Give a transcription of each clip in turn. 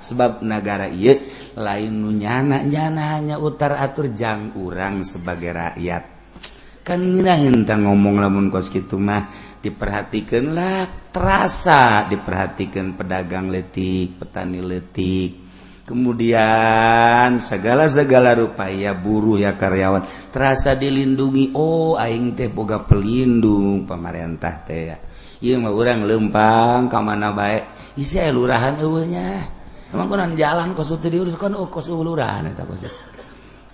Sebab negara ieu lain nu nyana-nyana hanya utar atur jang urang sebagai rakyat. Kan ngeunaheun tah ngomong lamun kos kitu mah diperhatikeun lah, terasa diperhatikeun pedagang leutik, petani leutik. Kemudian segala-segala rupa ya buruh ya karyawan terasa dilindungi. Oh aing teh boga pelindung pamarentah teh ya. Ieu mah urang leumpang ka mana bae. Isi aya lurahan eueuh nya. Emang kunaon jalan kos teu diurus kan oh kos lurahan eta kos.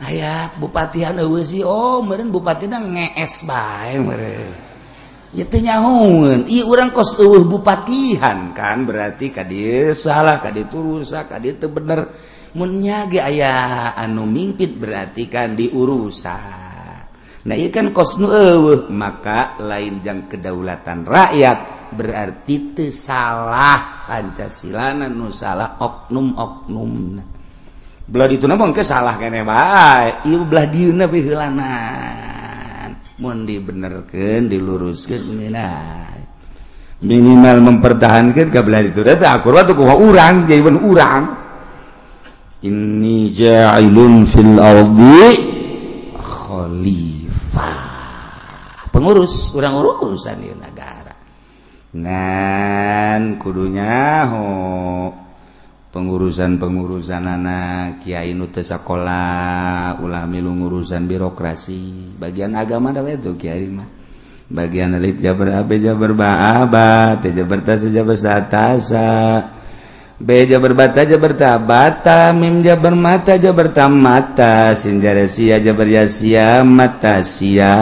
Aya bupatian eueuh sih. Oh meureun bupatina ngees bae meureun. Ieu teh nyahoeun. Ieu urang kos eueuh bupatihan kan berarti ka dieu salah, ka ditu rusak, ka dieu teu bener. Mun nya ge aya anu mimpin berarti kan diurusan. Nah ieu kan kos nu eueuh maka lain jang kedaulatan rakyat berarti teu salah Pancasilana nu salah oknum-oknumna. Belah dituna mah engke salah keneh bae. Ieu belah dieuna we heulanan. Mun dibenerkeun, diluruskeun ngeunah. Minimal mempertahankeun ka belah dituna teh akur wa tuh kumaha urang jadi urang. Inni ja'ilun fil ardi khalifah. Pengurus, urang urusan ieu nagara. Ngan kudunya ho pengurusan-pengurusan anak kiai nu teu sakola ulah milu ngurusan birokrasi bagian agama da we tuh kiai mah bagian alif jabar a b jabar ba a ba t jabar ta s jabar sa ta sa b jabar bata jabar ta bata mim jabar mata jabar ta mata sin jabar sia jabar ya sia mata sia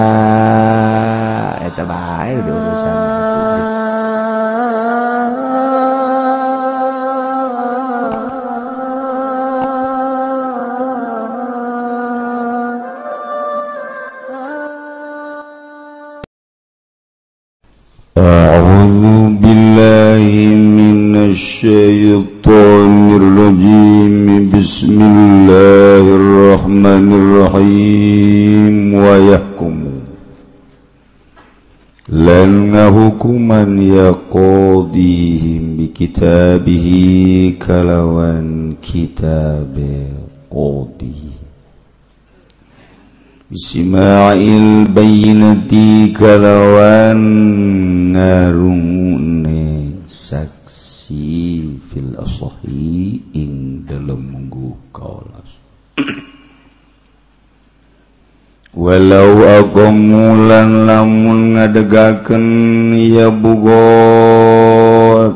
eta bae urusan. أعوذ بالله من الشيطان الرجيم بسم الله الرحمن الرحيم ويحكم لن حكما يقاضيهم بكتابه كلوان كتاب قاضي Bisma'il bayinati kalawan ngarungune saksi fil asahi ing dalem munggu kaulas. Walau aqamu lan lamun ngadegakeun ya bugot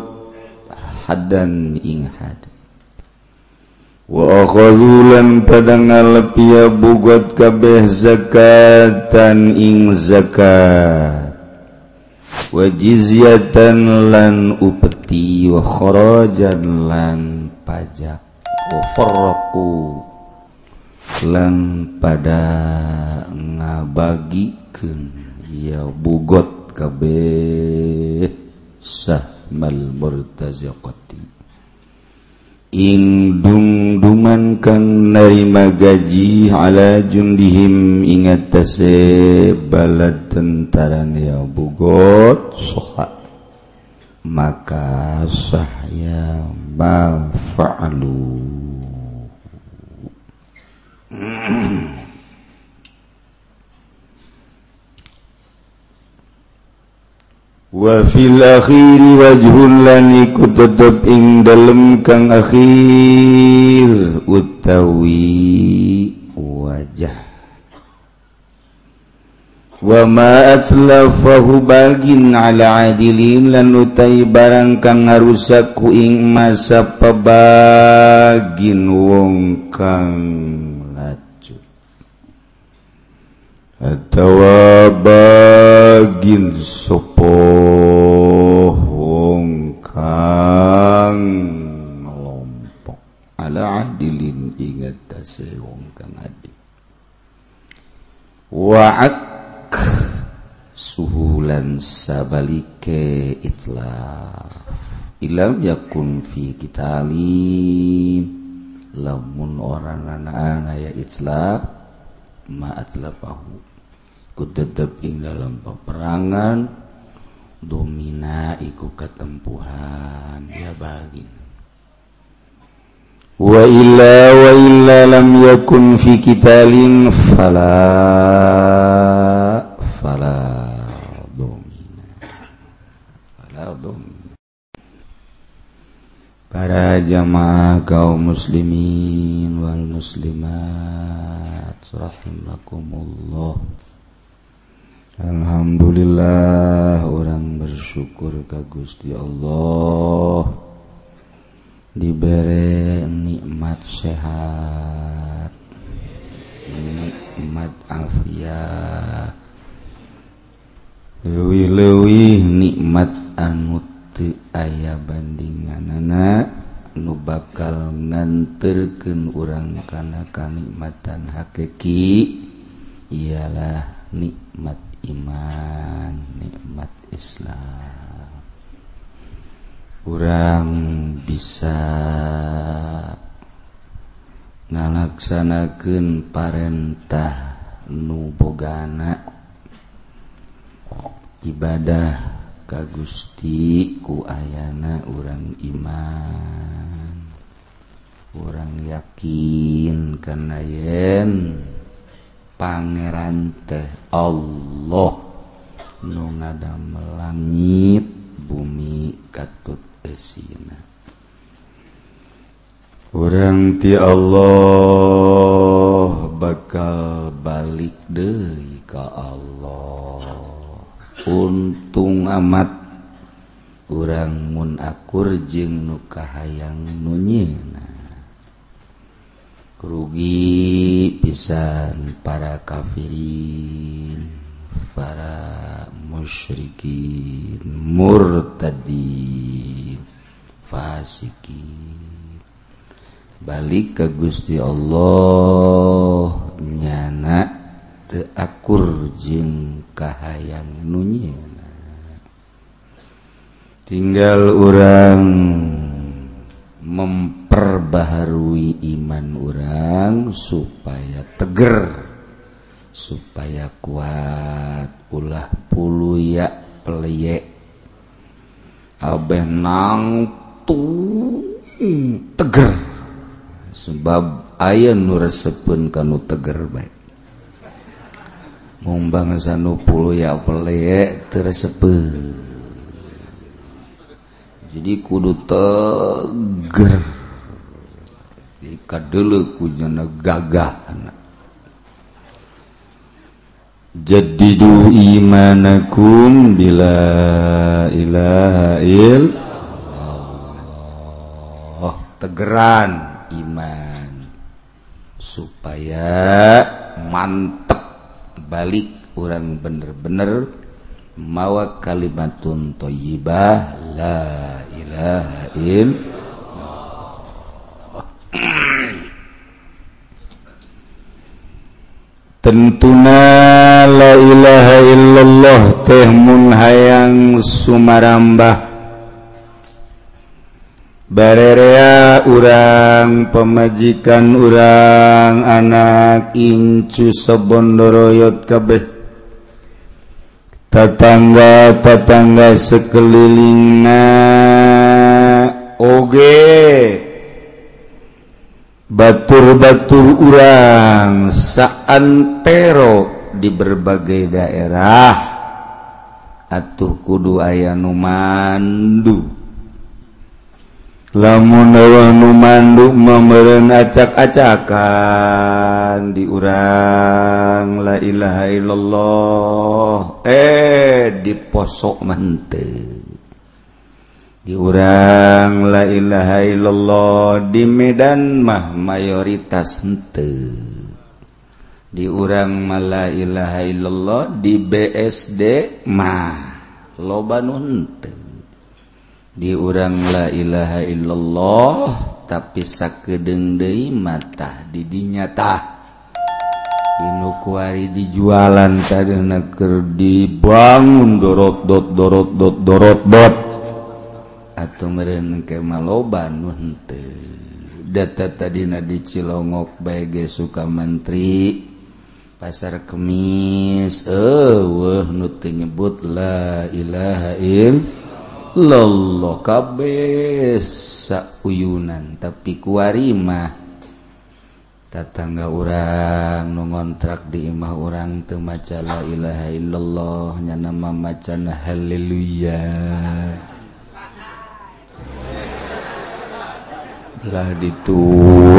hadan ing had. Wa akhadhu lan pada ngalep ya bugot kabeh zakatan ing zakat wa jizyatan lan upeti wa kharajan lan pajak wa farraqu lan pada ngabagikeun ya bugot kabeh sahmal murtazaqati ing dungdungan kang narima gaji ala jundihim ing atase balad tentaran ya bugot soha maka sahya ma fa'alu. Wa fil akhiri wajhun lan iku tetep ing dalem kang akhir utawi wajah. Wa ma atlafahu bagin ala adilin lan utai barang kang ngarusak ku ing masa pabagin wong kang lacut atawa bagin sopo wong kang ngelompok ala adilin ing atase wong kang adil. Wa'ak suhulan sabalike itlaf ilam yakun fi kitalin lamun orang anaan aya itlaf ma atlafahu ku tetep ing dalam peperangan domina iku ketempuhan ya bagin. Wa illa lam yakun fi qitalin fala domina fala domina. Para jamaah kaum muslimin wal muslimat rahimakumullah. Alhamdulillah, orang bersyukur ka Gusti Allah dibere nikmat sehat, nikmat afiat, leuwih-leuwih nikmat anu teu aya bandinganana nu bakal nganterkeun urang kana kanikmatan hakiki ialah nikmat iman, nikmat Islam. Urang bisa ngalaksanakeun parentah nu bogana ibadah ka Gusti ku ayana urang iman, urang yakin kana yen Pangeran teh Allah nu ngadamel langit bumi katut eusina. Urang ti Allah bakal balik deui ka Allah. Untung amat urang mun akur jeung nu kahayang nu nyeuna. Rugi pisan para kafirin, para musyrikin, murtadin, fasikin. Balik ke Gusti Allah nyana teu akur jeung kahayang nu nyeuna. Tinggal urang memperbaharui iman urang supaya teger, supaya kuat, ulah puluya peleyek abeh nangtung teger, sebab aya nu resepeun kanu teger bae. Mung bangsa nu puluya peleyek teu resepeun. Jadi kudu teger, kadeuleu ku jana gagah. Jaddidu imanakum bila ilaha illallah. Tegeran iman supaya mantep balik urang bener-bener mawa kalimatun thayyibah la ilaha illallah. Tentuna la ilaha illallah teh mun hayang sumarambah barerea urang, pemajikan urang, anak incu sabondoroyot kabeh, tetangga-tetangga sekelilingna oge, batur-batur urang saantero di berbagai daerah atuh kudu aya nu mandu. Lamun eueuh nu mandu meureun acak-acakan di urang la ilaha illallah, di posok manteu. Di urang la ilaha illallah di Medan mah mayoritas henteu. Di urang mah la ilaha illallah di BSD mah loba nu henteu. Di urang la ilaha illallah tapi sakedeung deui matah di dinya tah. Inu kuari dijualan tadina keur dibangun dorot dot dorot dot dorot dot. Atau meureun ke maloba nu henteu. Data tadina di Cilongok bae ge Sukamantri Pasar Kemis eueuh nu teu nyebut la ilaha illallah. Allah kabeh sauyunan tapi kuari mah tatangga urang nu ngontrak di imah urang teu maca la ilaha illallah nya nama macana haleluya. Lah ditu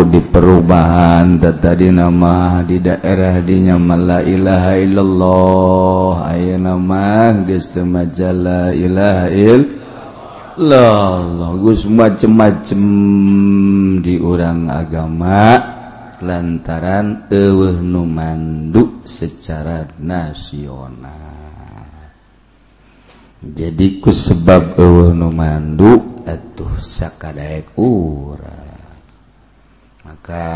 di perubahan tadi nama di daerah dinya la ilaha illallah ayeuna mah geus teu maca la ilaha illallah geus macem-macem di urang agama lantaran eueuh nu mandu secara nasional. Jadi ku sebab eueuh nu mandu atuh sakadaek urang maka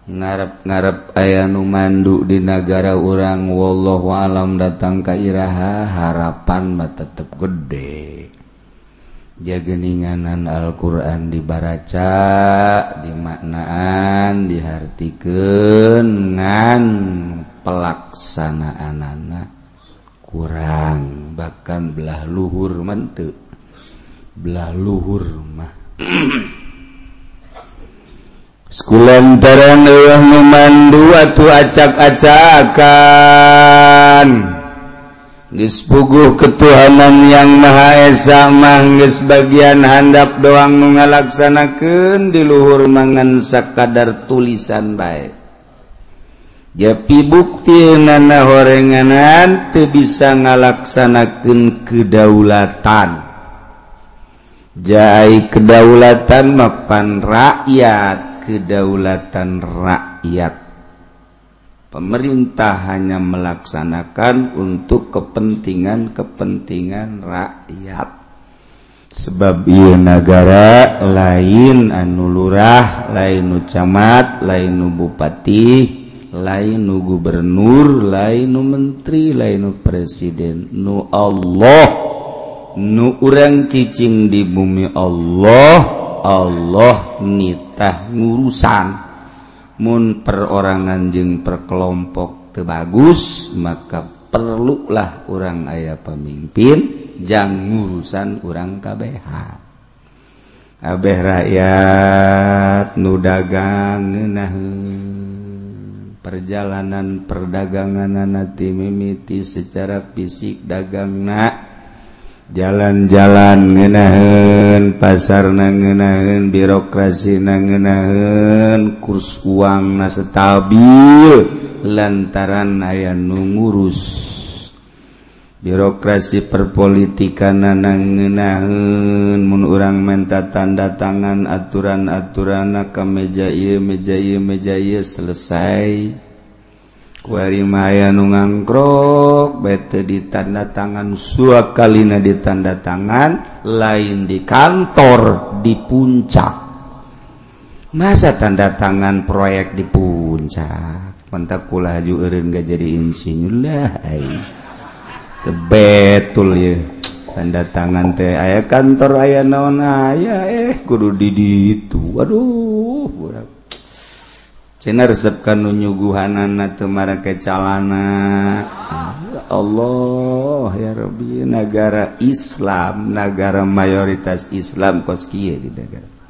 ngarep-ngarep aya nu mandu di nagara urang wallahu alam datang ka iraha harapan mah tetep gede. Jageninganan Al-Qur'an dibaraca dimaknaan dihartikeun ngan pelaksanaanana kurang bahkan belah luhur mente belah luhur mah. Sekulantaran eueuh nu mandu atuh acak-acakan geus puguh ketuhanan yang Maha Esa mah geus bagian handap doang nu ngalaksanakeun di luhur mangan sakadar tulisan bae. Japi bukti nana horenganan teu bisa ngalaksanakeun kedaulatan. Jai kedaulatan mapan rakyat, kedaulatan rakyat. Pemerintah hanya melaksanakan untuk kepentingan-kepentingan rakyat. Sebab ieu nagara lain anu lurah, lain nu camat, lain nu bupati, lain nu gubernur, lain nu menteri, lain nu presiden, nu Allah, nu urang cicing di bumi Allah, Allah nitah ngurusan. Mun perorangan jeung perkelompok teu bagus, maka perlulah urang aya pemimpin jang ngurusan urang kabehan. Abeh rakyat nu dagang ngeunaheun perjalanan perdagangan ti mimiti secara fisik dagangna, jalan-jalan ngeunaheun, pasarna ngeunaheun, birokrasina ngeunaheun, kurs uangna stabil lantaran aya nu ngurus. Birokrasi perpolitikanana ngeunaheun, mun urang menta tanda tangan aturan-aturanna ka meja ieu, meja ieu, meja ieu selesai. Kuari mah aya nu ngangkrok bae teu ditanda tangan, suakalina ditanda tangan lain di kantor di puncak. Masa tanda tangan proyek di puncak? Mantak kula haju eureun gak jadi insinyur lah aing. Betul ya tanda tangan teh aya kantor aya naon aya kudu di ditu. Aduh budak cenah resep ka nu nyuguhanana teu marake calana. Allah ya Rabbi, negara Islam, negara mayoritas Islam kos kieu di negara.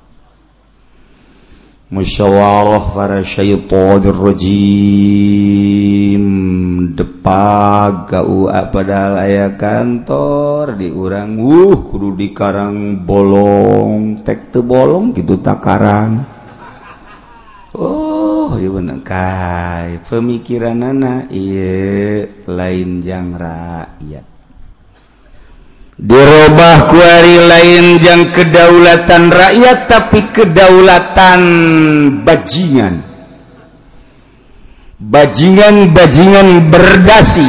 Musyawarah para syaitonir rajim depak KUA padahal aya kantor di urang kudu di karang bolong tek teu bolong kitu takarang. Oh ieu bener kai pemikiranana ieu lain jang rakyat. Dirobah kuari lain jang kedaulatan rakyat tapi kedaulatan bajingan. Bajingan-bajingan berdasi.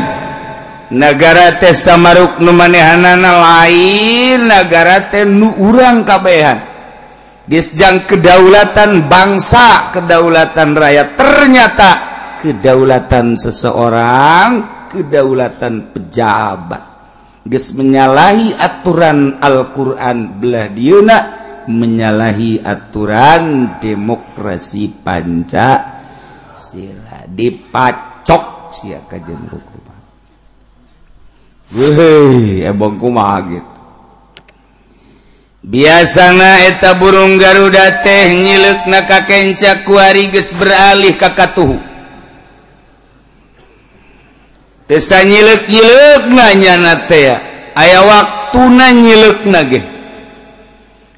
Nagara teh samaruk nu manehanana lain, nagara teh nu urang kabehan. Geus jang kedaulatan bangsa, kedaulatan rakyat, ternyata kedaulatan seseorang, kedaulatan pejabat. Geus menyalahi aturan Al-Qur'an belah dieuna, menyalahi aturan demokrasi Pancasila, dipacok sia kajen kumaha. Weh, ebong kumaha gitu. Biasana eta burung Garuda teh nyileukna ka kenca kuari geus beralih ka katuhu. Teu sanyileuk-nyileukna nyana teh aya waktuna nyileukna ge.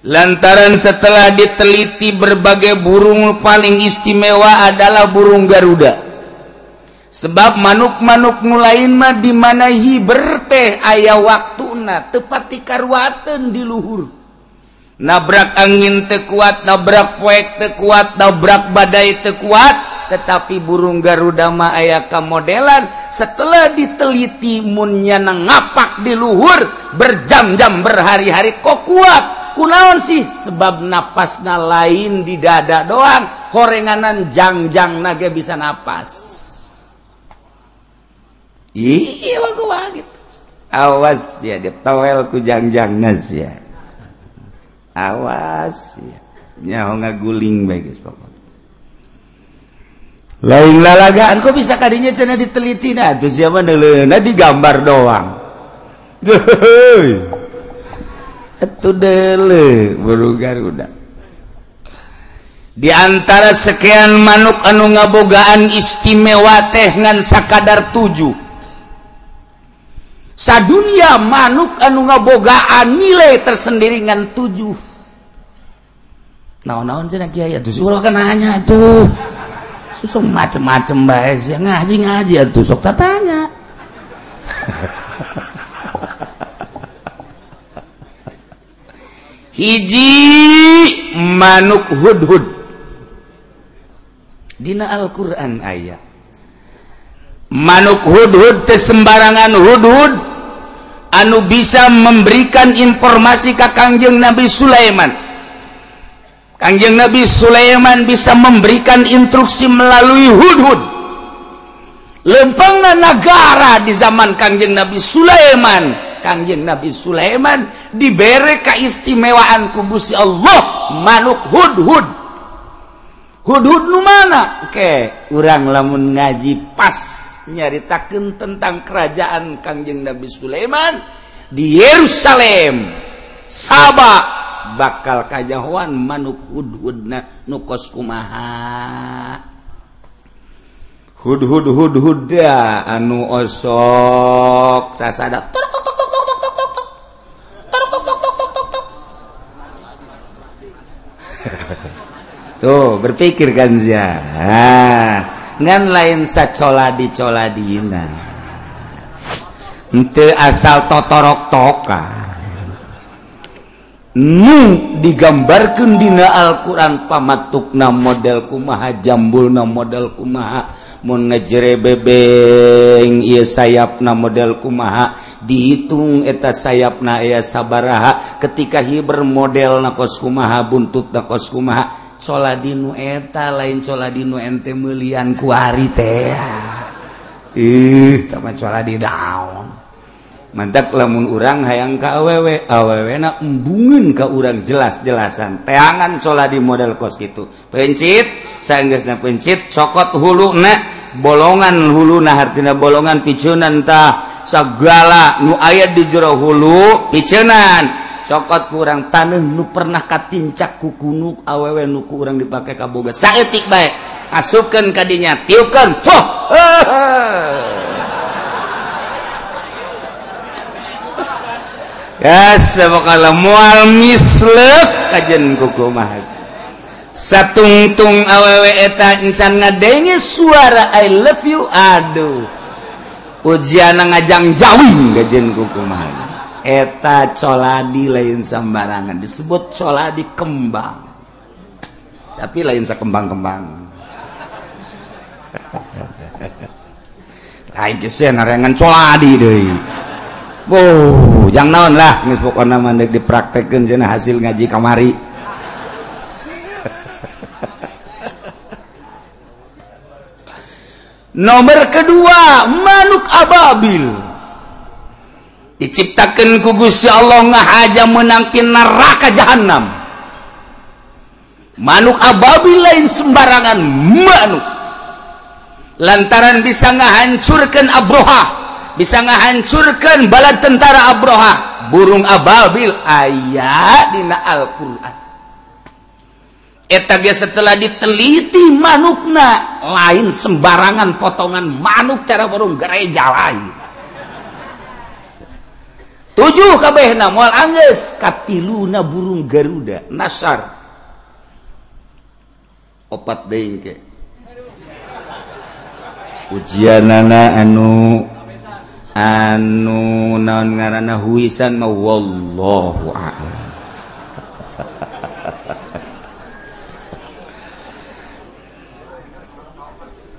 Lantaran setelah diteliti berbagai burung paling istimewa adalah burung Garuda. Sebab manuk-manuk nu lain mah di mana hiber teh aya waktuna teu pati karuateun di luhur. Nabrak angin teu kuat, nabrak poek teu kuat, nabrak badai teu kuat, tetapi burung Garuda mah aya kamodelan setelah diteliti mun nyana ngapak di luhur berjam-jam berhari-hari kok kuat. Kunaon sih? Sebab napasna lain di dada doang, horenganan jangjang nage bisa napas. Iya gua gitu. Awas ya ditowel ku jangjangna sia. Awas ya. Nyaho ngaguling bae geus pokok. Lain lalagaan kok bisa kadinya cenah diteliti nah atuh sia mah neuleuna digambar doang. Heuy. Atuh deuleu burung Garuda. Di antara sekian manuk anu ngabogaan istimewa teh ngan sakadar 7. Sadunia manuk anu ngabogaan nilai tersendiri ngan 7. Naon-naon cenah kiai atuh ulah kana nanya atuh. Susah macem-macem bae sia ngaji-ngaji atuh sok tatanya. Hiji manuk hudhud. Dina Al-Qur'an aya. Manuk hudhud teh sembarangan hudhud anu bisa memberikan informasi ka Kangjeng Nabi Sulaiman. Kangjeng Nabi Sulaiman bisa memberikan instruksi melalui hudhud. Lempangna nagara di zaman Kangjeng Nabi Sulaiman. Kangjeng Nabi Sulaiman diberi keistimewaan ku Gusti Allah manuk hudhud. Hudhud nu mana? Oke, urang lamun ngaji pas nyaritakeun tentang kerajaan Kangjeng Nabi Sulaiman di Yerusalem, Saba bakal kajahoan manuk hudhudna nu kos kumaha. Hudhud hudhud da anu osok sasada tok tok tok tok tok tok tok tok tok tok tok tok tok. Tuh berpikir kan ya. Ngan lain sacola dicoladina. Henteu asal totorok toka. Nu digambarkeun dina Al-Qur'an pamatukna model kumaha, jambulna model kumaha, mun ngejere bebeng ieu sayapna model kumaha, dihitung eta sayapna aya sabaraha, ketika hiber modelna kos kumaha, buntutna kos kumaha. Coladinu eta lain coladinu ente meulian kuari teh. Ih, tah mah coladi daun. Mantak lamun urang hayang ka awewe, awewena embungeun ka urang jelas-jelasan. Teangan coladi model kos kitu. Pencit, saenggeusna pencit, cokot huluna, bolongan huluna hartina bolongan piceunan tah sagala nu aya di jero hulu piceunan. Cokot kurang taneuh nu pernah katincak ku kunuk awewe nu ku urang dipake kaboga saeutik bae asupkeun ka dinya tiupkeun poh. Yes, bakal moal misleuk kajen kukumaha. Satungtung awewe eta insan ngadenge suara I love you, aduh. Ujiana ngajang jawing kajen kukumaha. Eta coladi lain sembarangan, disebut coladi kembang. Tapi lain sakembang-kembang. Lain geus narengan coladi deui. Wow, jangan naon lah geus pokona mah deuk dipraktekkeun cenah hasil ngaji kamari. Nomor kedua, manuk ababil. Diciptakeun ku Gusti Allah ngahaja meunang ti neraka jahanam. Manuk ababil lain sembarangan manuk. Lantaran bisa ngahancurkeun Abrohah, bisa ngahancurkan bala tentara Abroha. Burung ababil aya dina Al-Qur'an. Eta ge setelah diteliti manukna, lain sembarangan potongan manuk cara burung gereja lain. 7 kabehna moal anggeus, katiluna burung Garuda nasar. 4 deui ke. Ujianana anu naon ngaranna huisan mah wallahu a'lam.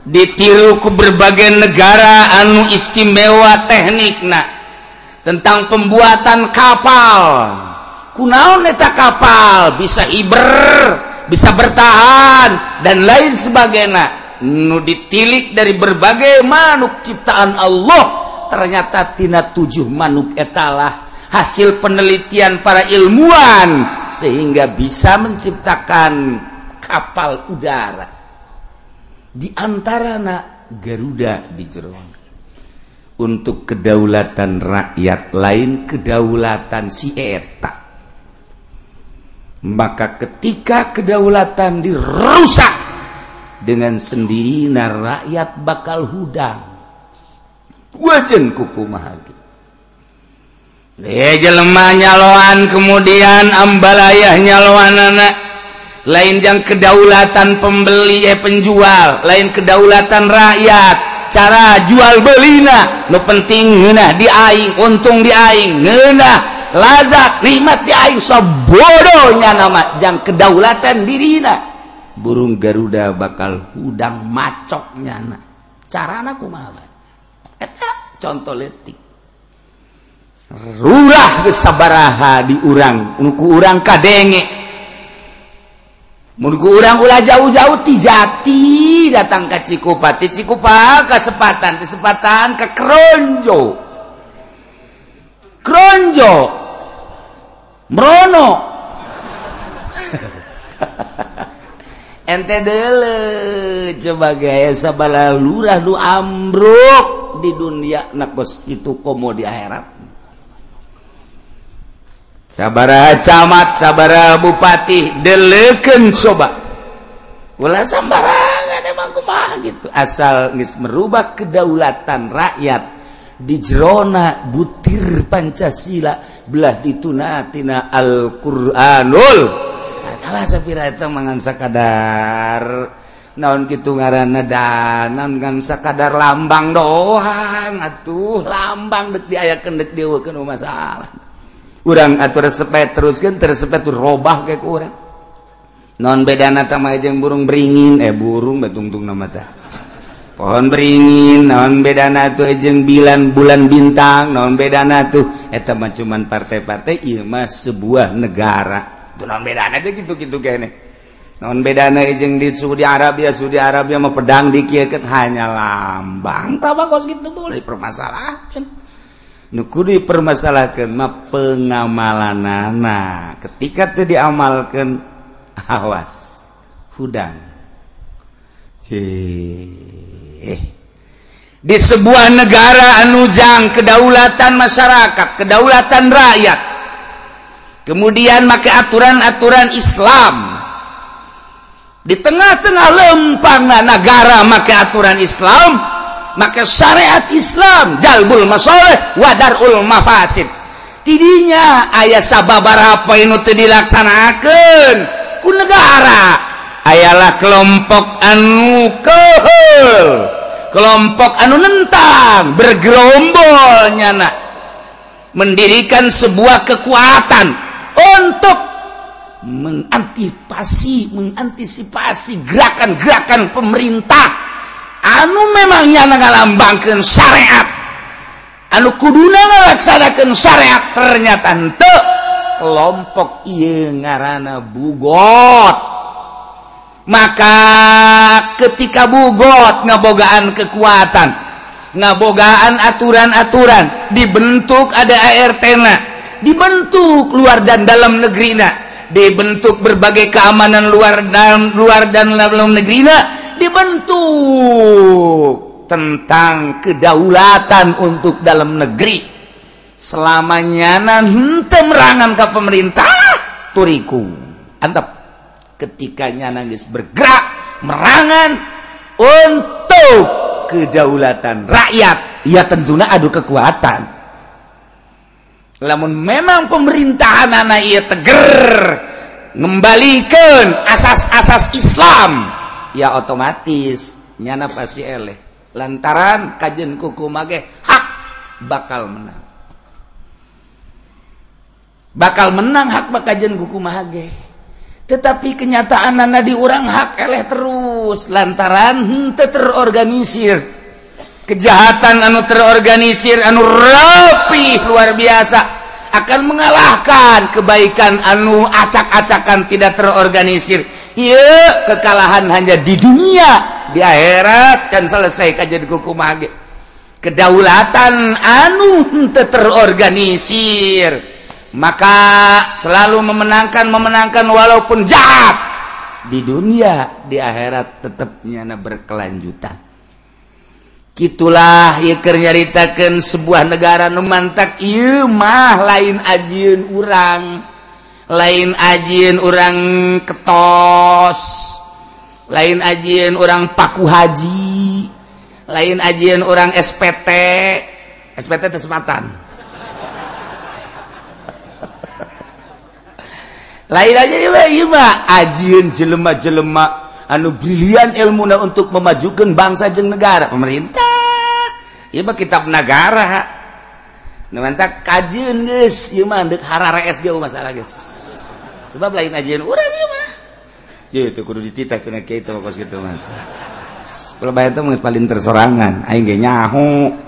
Ditiru ku berbagai negara anu istimewa teknikna tentang pembuatan kapal. Kunaon eta kapal bisa hiber, bisa bertahan dan lain sebagainya. Nu ditilik dari berbagai manuk ciptaan Allah, ternyata tina 7 manuk etalah hasil penelitian para ilmuwan sehingga bisa menciptakan kapal udara. Di antarana Garuda di jeroan. Untuk kedaulatan rakyat lain kedaulatan si eta. Maka ketika kedaulatan dirusak dengan sendirinya rakyat bakal hudang. Wajen kukumaha ge. Jelema nyaloan kemudian ambalayah nyaloanana lain jang kedaulatan pembeli penjual, lain kedaulatan rakyat. Cara jual belina nu penting ngeunah di aing, untung di aing, ngeunah lazat nikmat di aing, sabodohnya nama jang kedaulatan dirina. Burung Garuda bakal hudang macoknya na. Carana kumaha bae? Eta contoh leutik. Rurah geus sabaraha di urang, nu ku urang kadenge. Mun ku urang ulah jauh-jauh ti Jati datang ka Cikupa, ti Cikupa ka Sepatan, ti Sepatan ka Kronjo. Kronjo Mrono. Ente deule coba gaya sabala lurah nu ambruk di dunia na kos kitu komo di akhirat. Sabaraha camat, sabaraha bupati deleukeun coba. Ulah sambarangan emang kumaha gitu. Asal geus merubah kedaulatan rakyat di jerona butir Pancasila belah dituna tina Al-Qur'anul. Alah sapira eta mangan sakadar naon kitu ngaranna danan ngan sakadar lambang doang atuh lambang deuk diayakeun deuk dieuwekeun masalah. Urang atuh resepet teruskeun teresepet tuh robah ke ku urang. Naon bedana tah mah jeung burung beringin burung batungtung nama tah. Pohon beringin naon bedana tuh jeung bilan bulan bintang naon bedana tuh eta mah cuman partai-partai ieu mah sebuah negara. Tuh naon bedana teh kitu-kitu keneh. Naon bedana jeung di Saudi Arabia, Saudi Arabia mah pedang dikieukeun hanya lambang tah mah kos kitu boleh dipermasalahkeun. Nu kudu dipermasalahkeun mah pengamalanana. Ketika teu diamalkeun awas hudang. Di sebuah negara anu jang kedaulatan masyarakat, kedaulatan rakyat. Kemudian make aturan-aturan Islam. Di tengah-tengah lempangna negara make aturan Islam, maka syariat Islam jalbul masoleh wadarul mafasid. Tidinya aya sababaraha poe nu teu dilaksanakeun ku negara. Ayalah kelompok anu keheul, kelompok anu nentang, bergerombol nyana mendirikan sebuah kekuatan untuk mengantisipasi gerakan-gerakan pemerintah anu memang nyana ngalambangkeun syariat, anu kuduna ngalaksanakeun syariat, ternyata henteu. Kelompok ieu ngaranna bugot. Maka ketika bugot ngabogaan kekuatan, ngabogaan aturan-aturan, dibentuk ada ART-na, dibentuk luar dan dalam negerina, dibentuk berbagai keamanan luar dan dalam negerina, dibentuk tentang kedaulatan untuk dalam negeri. Selamanya henteu merangan ke pemerintah turiku. Antep ketika nyana geus bergerak merangan untuk kedaulatan rakyat, ya tentunya adu kekuatan. Lamun memang pemerintahan anak ieu teger ngembalikan asas-asas Islam, ya otomatis nyana pasti eleh lantaran kajen kuku mage hak bakal menang, bakal menang hak bakajen kuku mage. Tetapi kenyataan nana di urang hak eleh terus lantaran henteu terorganisir. Kejahatan anu terorganisir anu rapi luar biasa akan mengalahkan kebaikan anu acak-acakan tidak terorganisir. Ieu kekalahan hanya di dunia, di akhirat can selesai kajian kuku mage. Kedaulatan anu henteu terorganisir maka selalu memenangkan walaupun jahat di dunia, di akhirat tetapnya berkelanjutan. Kitulah ieu keur nyaritakeun sebuah negara nu mantak ieu mah lain ajieun urang, lain ajieun urang ketos, lain ajieun urang paku haji, lain ajieun urang SPT, SPT kesempatan. Lain aja ieu mah ajieun jelema-jelema anu brilian ilmuna untuk memajukan bangsa jeung negara pemerintah. Ieu mah kitab negara. Nu mantak kajieun geus ieu mah deuk hararees ge masalah geus. Sebab lain ajieun urang ieu mah. Ye teu kudu dititah cenah kieu teh kos kitu mah. Kalau teh geus paling tersorangan, aing ge nyaho.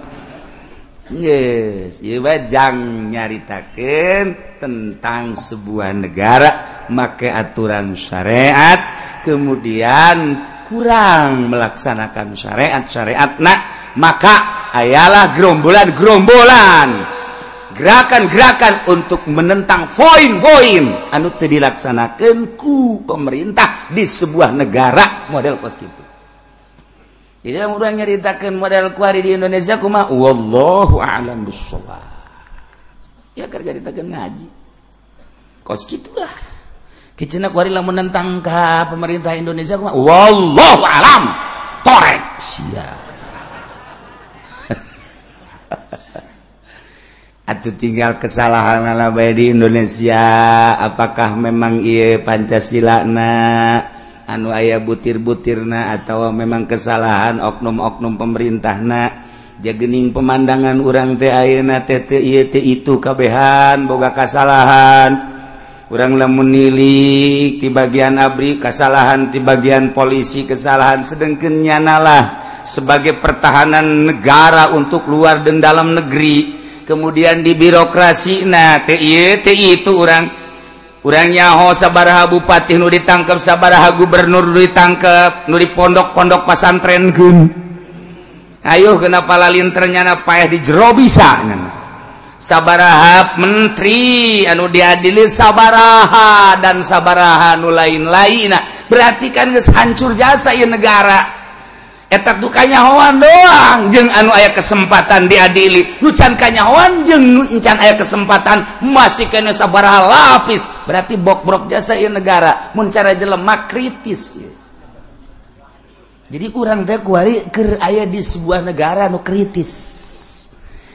Geus, ieu mah jang nyaritakeun tentang sebuah negara make aturan syariat, kemudian kurang melaksanakan syariat-syariatna, maka ayalah gerombolan-gerombolan, gerakan-gerakan untuk menentang poin-poin anu teu dilaksanakeun ku pemerintah di sebuah negara model kos kitu. Jadi lamun urang nyaritakeun model kuari di Indonesia kumaha, wallahu a'lam bissawab. Ya keur nyaritakeun ngaji. Kos kitulah. Kicina kuari lamun nentang ka pemerintah Indonesia kumaha, wallahu a'lam. Torek sia. Atuh tinggal kesalahan bae di Indonesia, apakah memang ieu Pancasila na anu aya butir-butirna atau memang kesalahan oknum-oknum pemerintahna. Jagening pemandangan urang teh ayeuna teh teu ieu teh itu kabehan boga kasalahan. Urang lamun nilik ti bagian ABRI kasalahan, ti bagian polisi kesalahan, sedengkeun nyanalah sebagai pertahanan negara untuk luar dan dalam negeri. Kemudian di birokrasi na teh ieu teh itu urang urang nyaho sabaraha bupati nu ditangkep, sabaraha gubernur nu ditangkep, nu di pondok-pondok pasantren geun. Ayo kenapa lalinter nyana paeh di jero bisa nyana. Sabaraha menteri anu diadili sabaraha dan sabaraha nu lain-lainna. Berarti kan geus hancur jasa ieu negara. Eta tu kanyahoan doang jeung anu aya kesempatan diadili, nu can kanyahoan jeung nu can aya kesempatan masih kena sabaraha lapis. Berarti bokbrok jasa ieu negara mun cara jelema kritis. Jadi urang teh kuari keur aya di sebuah negara nu kritis,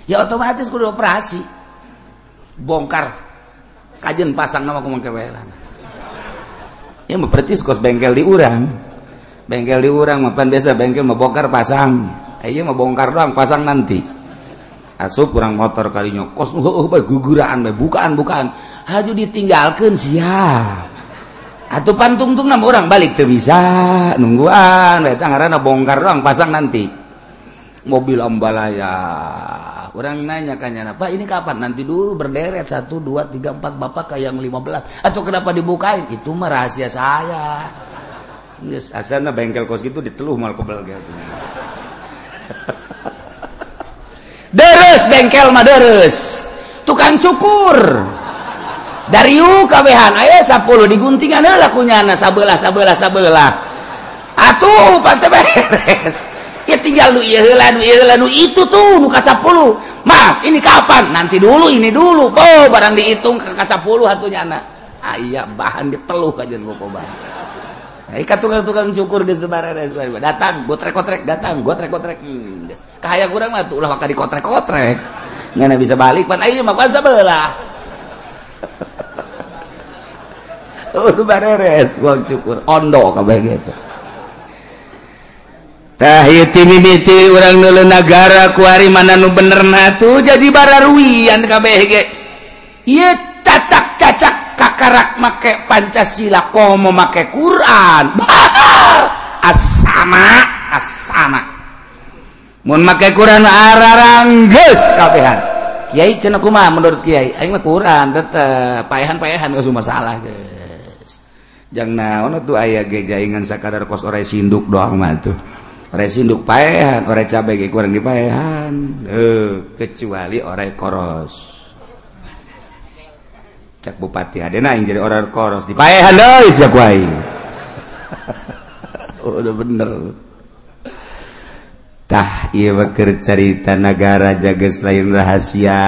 ya otomatis kudu operasi bongkar kajen pasang nama kumaha we lah. Ya mah percis kos bengkel di urang. Bengkel di urang mapan biasa bengkel mah bongkar pasang. Ieu mah bongkar doang pasang nanti. Asup urang motor kalinya kos heueuh bae guguraan bae bukaan-bukaan. Haju ditinggalkeun siap. Atuh pantungtungna mah urang balik teu bisa nungguan eta ngaranna bongkar doang pasang nanti. Mobil ambalaya. Orang nanya kan nyana, Pak ini kapan? Nanti dulu berderet 1 2 3 4 bapak kayak yang 15. Atau kenapa dibukain? Itu mah rahasia saya. Geus asalna bengkel kos gitu diteluh mal kebel gitu. Deres bengkel mah deres. Tukang cukur. Dariu kabehan aya 10 diguntingan heula kunyana sabelah sabelah sabelah. Atuh pante beres. Ya tinggal nu ieu heula, nu ieu heula, nu itu tuh nu ka 10. Mas, ini kapan? Nanti dulu, ini dulu. Oh, barang dihitung ke ka 10 atuh nya. Aya bahan diteluh kajian ku kobar. Nah, tukang-tukang cukur geus bareres datang, gotrek-gotrek datang, gotrek-gotrek. Kahayang urang mah tuh ulah maka dikotrek-kotrek. Ngana bisa balik pan ayeuna mah pan sabelah. Udah bareres uang cukur ondo kabeh gitu. Tah ieu ti mimiti urang neuleuh nagara kuari mana nu benerna tuh jadi bararuwian kabeh ge. Ieu cacak-cacak kakarak make Pancasila komo make Quran. Asama asama. Mun make Quran araranggeus kabehan. Kiai cenah kumaha menurut kiai? Aing mah Quran tetep paehan-paehan geus masalah geus. Jang naon atuh aya ge jaingan sakadar kos orai sinduk doang mah tuh. Orai sinduk paehan, orai cabe ge kurang dipaehan. Kecuali orai koros. Cak bupati adena aing jadi orai koros dipaehan deui sia ku aing. Udah bener. Tah ieu mah keur carita nagara jaga lain rahasia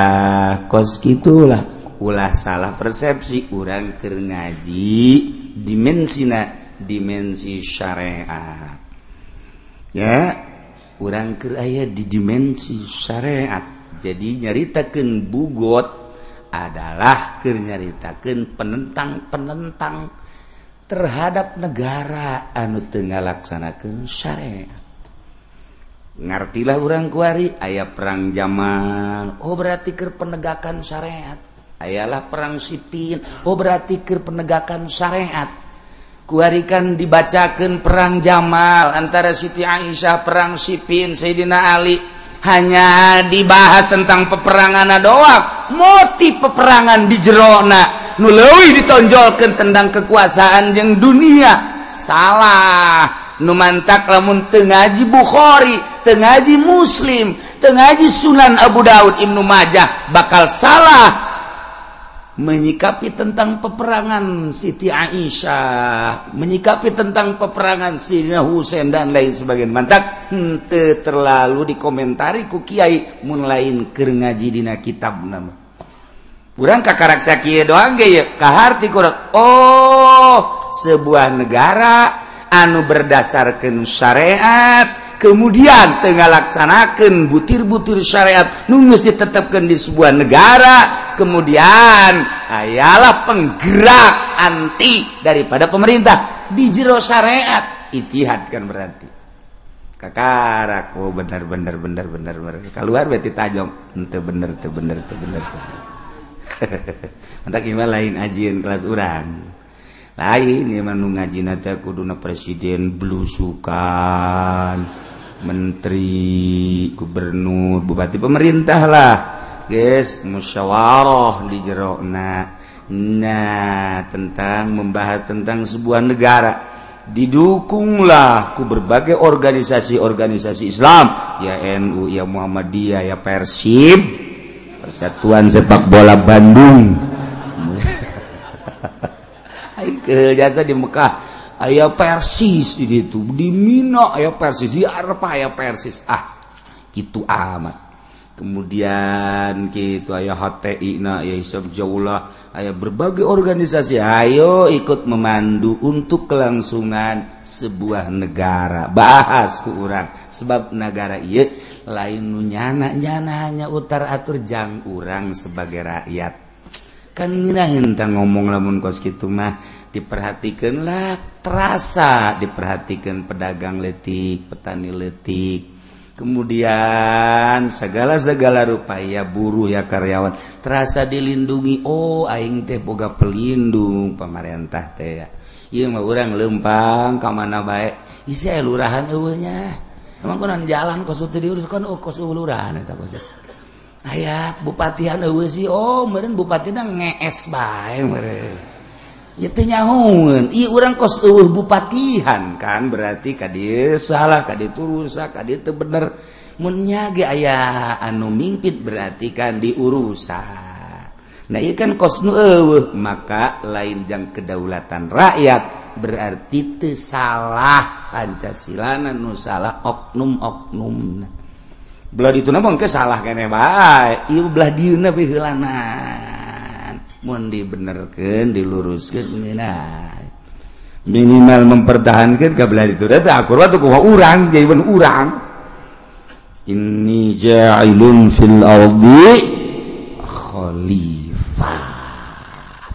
kos kitulah. Ulah salah persepsi urang keur ngaji dimensina dimensi syariat. Ya, urang keur aya di dimensi syariat. Jadi nyaritakeun bugot adalah keur nyaritakeun penentang-penentang terhadap negara anu teu ngalaksanakeun syariat. Ngartilah urang kuari aya perang Jamal, oh berarti keur penegakan syariat. Ayalah perang Sipin, oh berarti keur penegakan syariat. Kuarikan dibacakan perang Jamal antara Siti Aisyah, perang Sipin, Sayyidina Ali. Hanya dibahas tentang peperangan doang, motif peperangan di jerona nu leuwih ditonjolkeun tentang kekuasaan jeung dunia. Salah. Nu mantak lamun teu ngaji Bukhari, teu ngaji Muslim, teu ngaji Sunan Abu Daud, Ibnu Majah bakal salah menyikapi tentang peperangan Siti Aisyah, menyikapi tentang peperangan Sayyidina Husain dan lain sebagainya. Mantak henteu terlalu dikomentari ku kiai mun lain keur ngaji dina kitab nama. Urang kakarak sakieu doang ge ye, kaharti kurang. Oh, sebuah negara anu berdasarkan syariat, kemudian teu ngalaksanakeun butir-butir syariat nu geus ditetapkeun di sebuah negara, kemudian ayalah penggerak anti daripada pemerintah di jero syariat, ijtihad kan berarti. Kakarak, oh bener bener bener bener bener. Keluar berarti tajam, henteu bener teu bener teu bener. Mantak ieu lain ajieun kelas urang. Lain ieu mah nu ngajina teh kuduna presiden blusukan, menteri, gubernur, bupati, pemerintah lah. Guys, musyawarah di jerona. Nah, tentang membahas tentang sebuah negara didukunglah ku berbagai organisasi-organisasi Islam, ya NU, ya Muhammadiyah, ya Persib, Persatuan Sepak Bola Bandung. Ke jasa di Mekah aya Persis di ditu, di Mina aya Persis, di Arafah aya Persis. Ah, kitu amat. Kemudian kitu aya HTI na, aya Hisab Jaulah, aya berbagai organisasi. Ayo ikut memandu untuk kelangsungan sebuah negara. Bahas ku urang sebab negara ieu lain nu nyana-nyana hanya utar atur jang urang sebagai rakyat. Kan ngeunaheun tah ngomong lamun kos kitu mah diperhatikeunlah, terasa diperhatikeun pedagang leutik, petani leutik, kemudian segala-segala rupaya buruh ya karyawan terasa dilindungi. Oh aing teh boga pelindung pamarentah teh ya. Ieu mah urang leumpang ka mana bae, isi aya lurahan eueuh nya. Emang kunaon jalan kos teu diurus kan, oh kos lurahan eta kos. Aya bupatian eueuh sih, oh meureun bupatina ngees bae meureun. Ya teu nyahoeun, ieu urang kos eueuh bupatihan kan berarti ka dieu salah, ka dieu rusak, ka dieu teu bener. Mun nya ge aya anu mimpin berarti kan diurusan. Nah ieu kan kos nu eueuh, maka lain jang kedaulatan rakyat berarti teu salah Pancasilana, nu salah oknum-oknumna. Belah dituna mah engke salah keneh bae, ieu belah dieuna we heulanan. Mun dibenerkeun, diluruskeun ngeunah. Minimal mempertahankan ka belah dituna teh akur wa tuh kumaha urang, jadi urang. Inni ja'ilun fil ardi khalifah.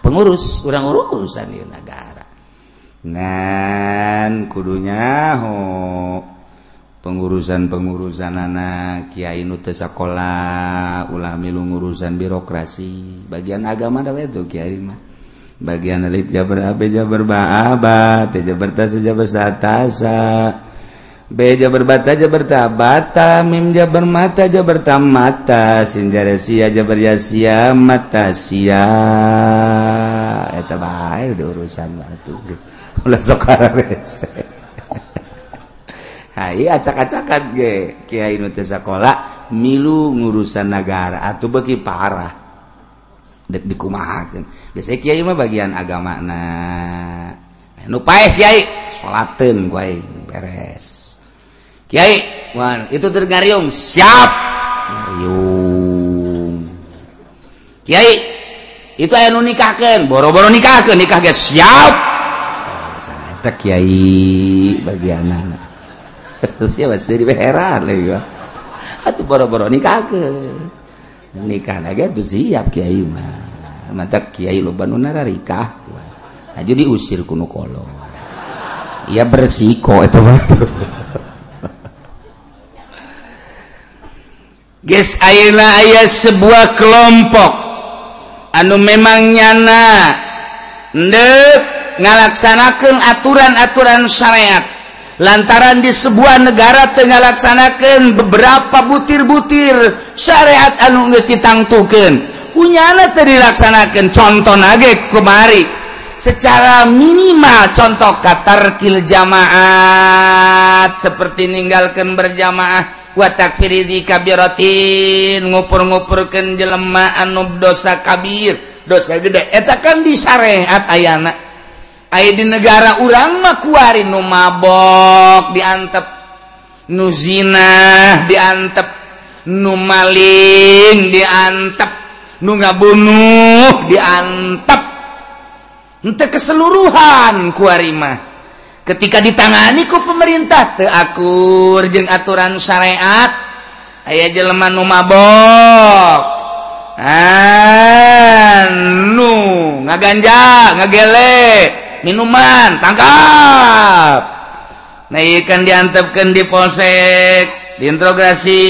Pengurus, urang urusan di negara. Ngan kudunya ho pengurusan-pengurusan anak kiai nu teu sakola ulah milu ngurusan birokrasi. Bagian agama da we tuh kiai mah. Bagian alif jabar a b jabar ba ba t jabar ta jabar sa ta sa B jabar bata jabar ta bata mim jabar mata jabar ta mata sin jare sia jabar ya sia mata sia eta bae udah urusan batu geus ulah sok kararese. Hai acak-acakan ge kiai nu teu sakola milu ngurusan nagara atuh beuki parah dek dikumahakeun. Geus kiai mah bagian agamana nu paeh kiai salateun ku aing beres. Kiai, wan, itu tergariung, siap. Ngariung. Kiai, itu aya nu nikahkeun, boro-boro nikahkeun, nikah ge siap. Sana eta kiai bagianana. Sia masih heran lagi. Atuh boro-boro nikahkeun. Nikah lagi atuh siap kiai mah. Mantak kiai loba nu nararikah. Nah, jadi usir ku nu kolot. Ya bersiko eta mah. Geus ayeuna aya sebuah kelompok anu memang nyana ndek ngalaksanakeun aturan-aturan syariat lantaran di sebuah negara teu ngalaksanakeun beberapa butir-butir syariat anu geus ditangtukeun kunyana teu dilaksanakeun. Contona ge kemari secara minimal contoh katarkil jamaat seperti ninggalkeun berjamaah wa takfiri di kabiratin ngupur-ngupurkeun jelema anu dosa kabir dosa gede eta kan di syariat ayana. Aya di negara urang mah kuari nu mabok diantep, nu zina diantep, nu maling diantep, nu ngabunuh diantep. Henteu keseluruhan kuari mah ketika ditangani ku pemerintah teu akur jeung aturan syariat. Aya jelema nu mabok, nu ngaganja, ngagele minuman, tangkap. Nah ieu kan diantepkeun di polsek, diinterogasi,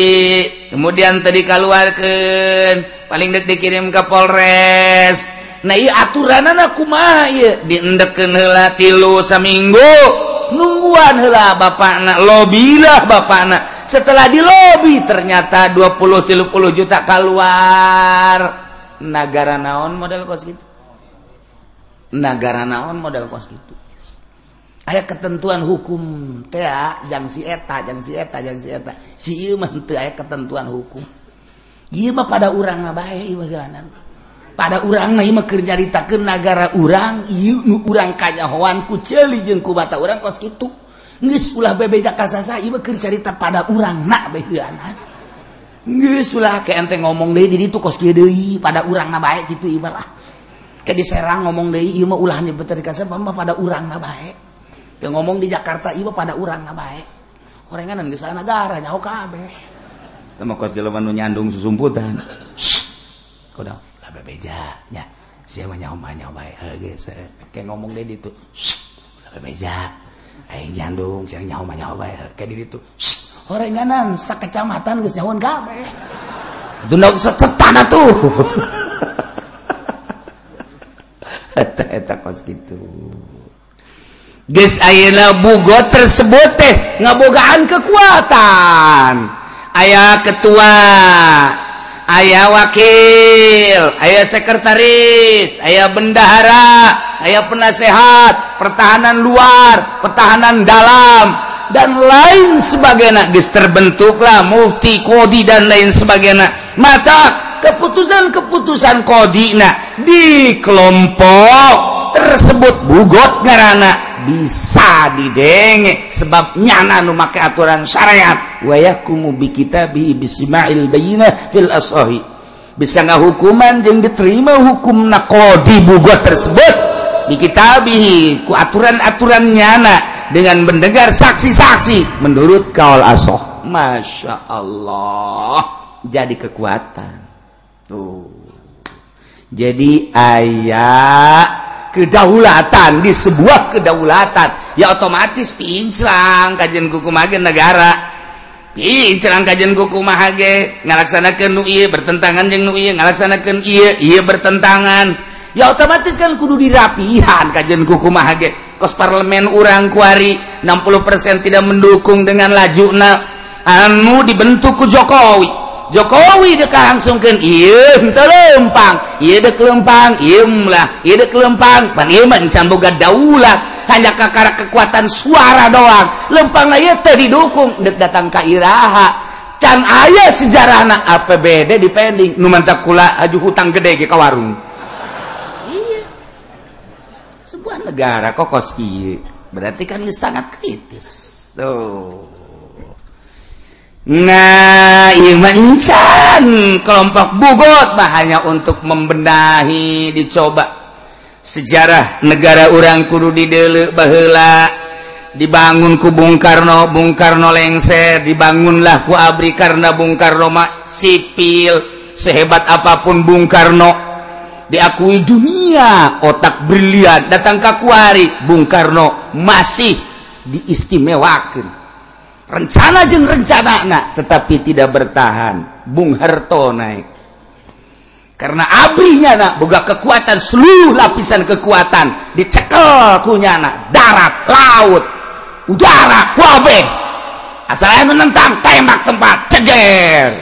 kemudian teu dikaluarkeun, paling deuk dikirim ke Polres. Nah ieu aturanana kumaha ieu? Diendekkeun heula 3 saminggu, nungguan heula bapakna, lobilah bapakna. Setelah dilobi ternyata 20-30 juta keluar. Nagara naon model kos gitu? Nagara naon model kos gitu? Aya ketentuan hukum teh jang si eta, jang si eta, jang si eta. Si ieu mah teu aya ketentuan hukum. Ieu mah pada urang mah bae ieu mah. Pada urang mah ieu mah keur nyaritakeun nagara urang, ieu nu urang kanyahoan ku ceuli jeung ku bata urang kos kitu. Geus ulah bebeja ka sasa ieu mah keur carita pada urang na bae heuana. Geus ulah ke ente ngomong deui di ditu kos kieu deui, pada urang na bae kitu ieu mah lah. Ke di Serang ngomong deui ieu mah ulah nyebut ka sasa mah pada urang na bae. Ke ngomong di Jakarta ieu mah pada urang na bae. Horenganan geus nagara nyaho kabeh. Teu mah kos jelema nu nyandung susumputan. Kudu bebeja nya sia mah nyaho mah nyaho bae heuh geus ke ngomong deui ditu bebeja aing jandung sia nyaho mah nyaho bae ke di ditu horenganan sakecamatan geus nyahoan kabeh atuh ndog secetan atuh. Eta eta kos kitu geus ayeuna bugot tersebut teh ngabogaan kekuatan. Aya ketua, aya wakil, aya sekretaris, aya bendahara, aya penasehat, pertahanan luar, pertahanan dalam, dan lain sebagainya. Geus terbentuklah mufti, qadhi dan lain sebagainya. Mata Keputusan-keputusan qadina di kelompok tersebut bugot ngarana bisa didenge sebab nyana nu make aturan syariat wa yahkumu bi kitabihi bisma'il bayyinah fil asahi bisa ngahukuman jeung diterima hukumna qadi bugot tersebut bi kitabihi ku aturan-aturan nyana dengan mendengar saksi-saksi menurut kaul asoh. Masya Allah, jadi kekuatan tuh. Jadi aya kedaulatan di sebuah kedaulatan ya otomatis pinclang kajian kumaha ge negara, pinclang kajian kumaha ge ngalaksanakeun nu ieu bertentangan jeung nu ieu, ngalaksanakeun ieu ieu bertentangan, ya otomatis kan kudu dirapihan kajian kumaha ge. Kos parlemen urang kuari 60% tidak mendukung dengan lajuna anu dibentuk ku Jokowi. Jokowi dek langsungkeun ieu henteu leumpang, ieu dek leumpang, ieu lah, ieu dek leumpang, pan ieu mah can boga daulat, hanya kakara kekuatan suara doang. Leumpangna ieu teu didukung, dek datang ka iraha. Can aya sejarahna APBD dipending, nu mantak kula haju hutang gede ge ka warung. Iya. Sebuah negara kok kos kieu, berarti kan sangat kritis. Tuh. Nah, ieu mah encan kelompok bugot mah hanya untuk membenahi, dicoba sejarah negara urang kudu dideuleu baheula, dibangun ku Bung Karno, Bung Karno lengser, dibangunlah ku ABRI karena Bung Karno mah sipil, sehebat apapun Bung Karno diakui dunia, otak brilian, datang ka kuari Bung Karno masih diistimewakeun. Rencana jeung rencana nak, tetapi tidak bertahan. Bung Harto naik karena abrinya nak boga kekuatan, seluruh lapisan kekuatan dicekel kunya nak, darat, laut, udara, kabeh. Asal menentang tembak tempat ceger.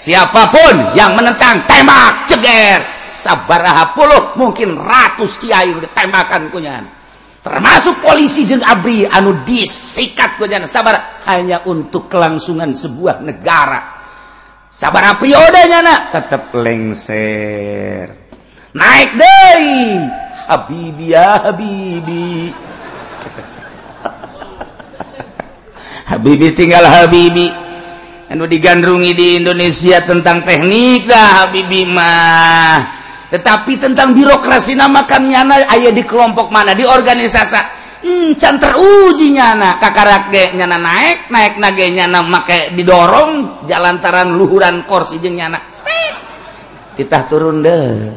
Siapapun yang menentang tembak ceger. Sabaraha puluh mungkin ratus kiai ditembakan kunya. Termasuk polisi jeung ABRI anu disikat kunyana sabar hanya untuk kelangsungan sebuah negara. Sabaraha periodenya nak tetep lengser. Naik deui Habibi ya Habibi. Habibi tinggal Habibi. Anu digandrungi di Indonesia tentang teknik dah Habibi mah. Tetapi tentang birokrasi nama kan nyana aya di kelompok mana di organisasi can teruji nyana kakarak ge nyana naik naik nage nyana make didorong jalantaran luhuran kursi jeung nyana titah turun deh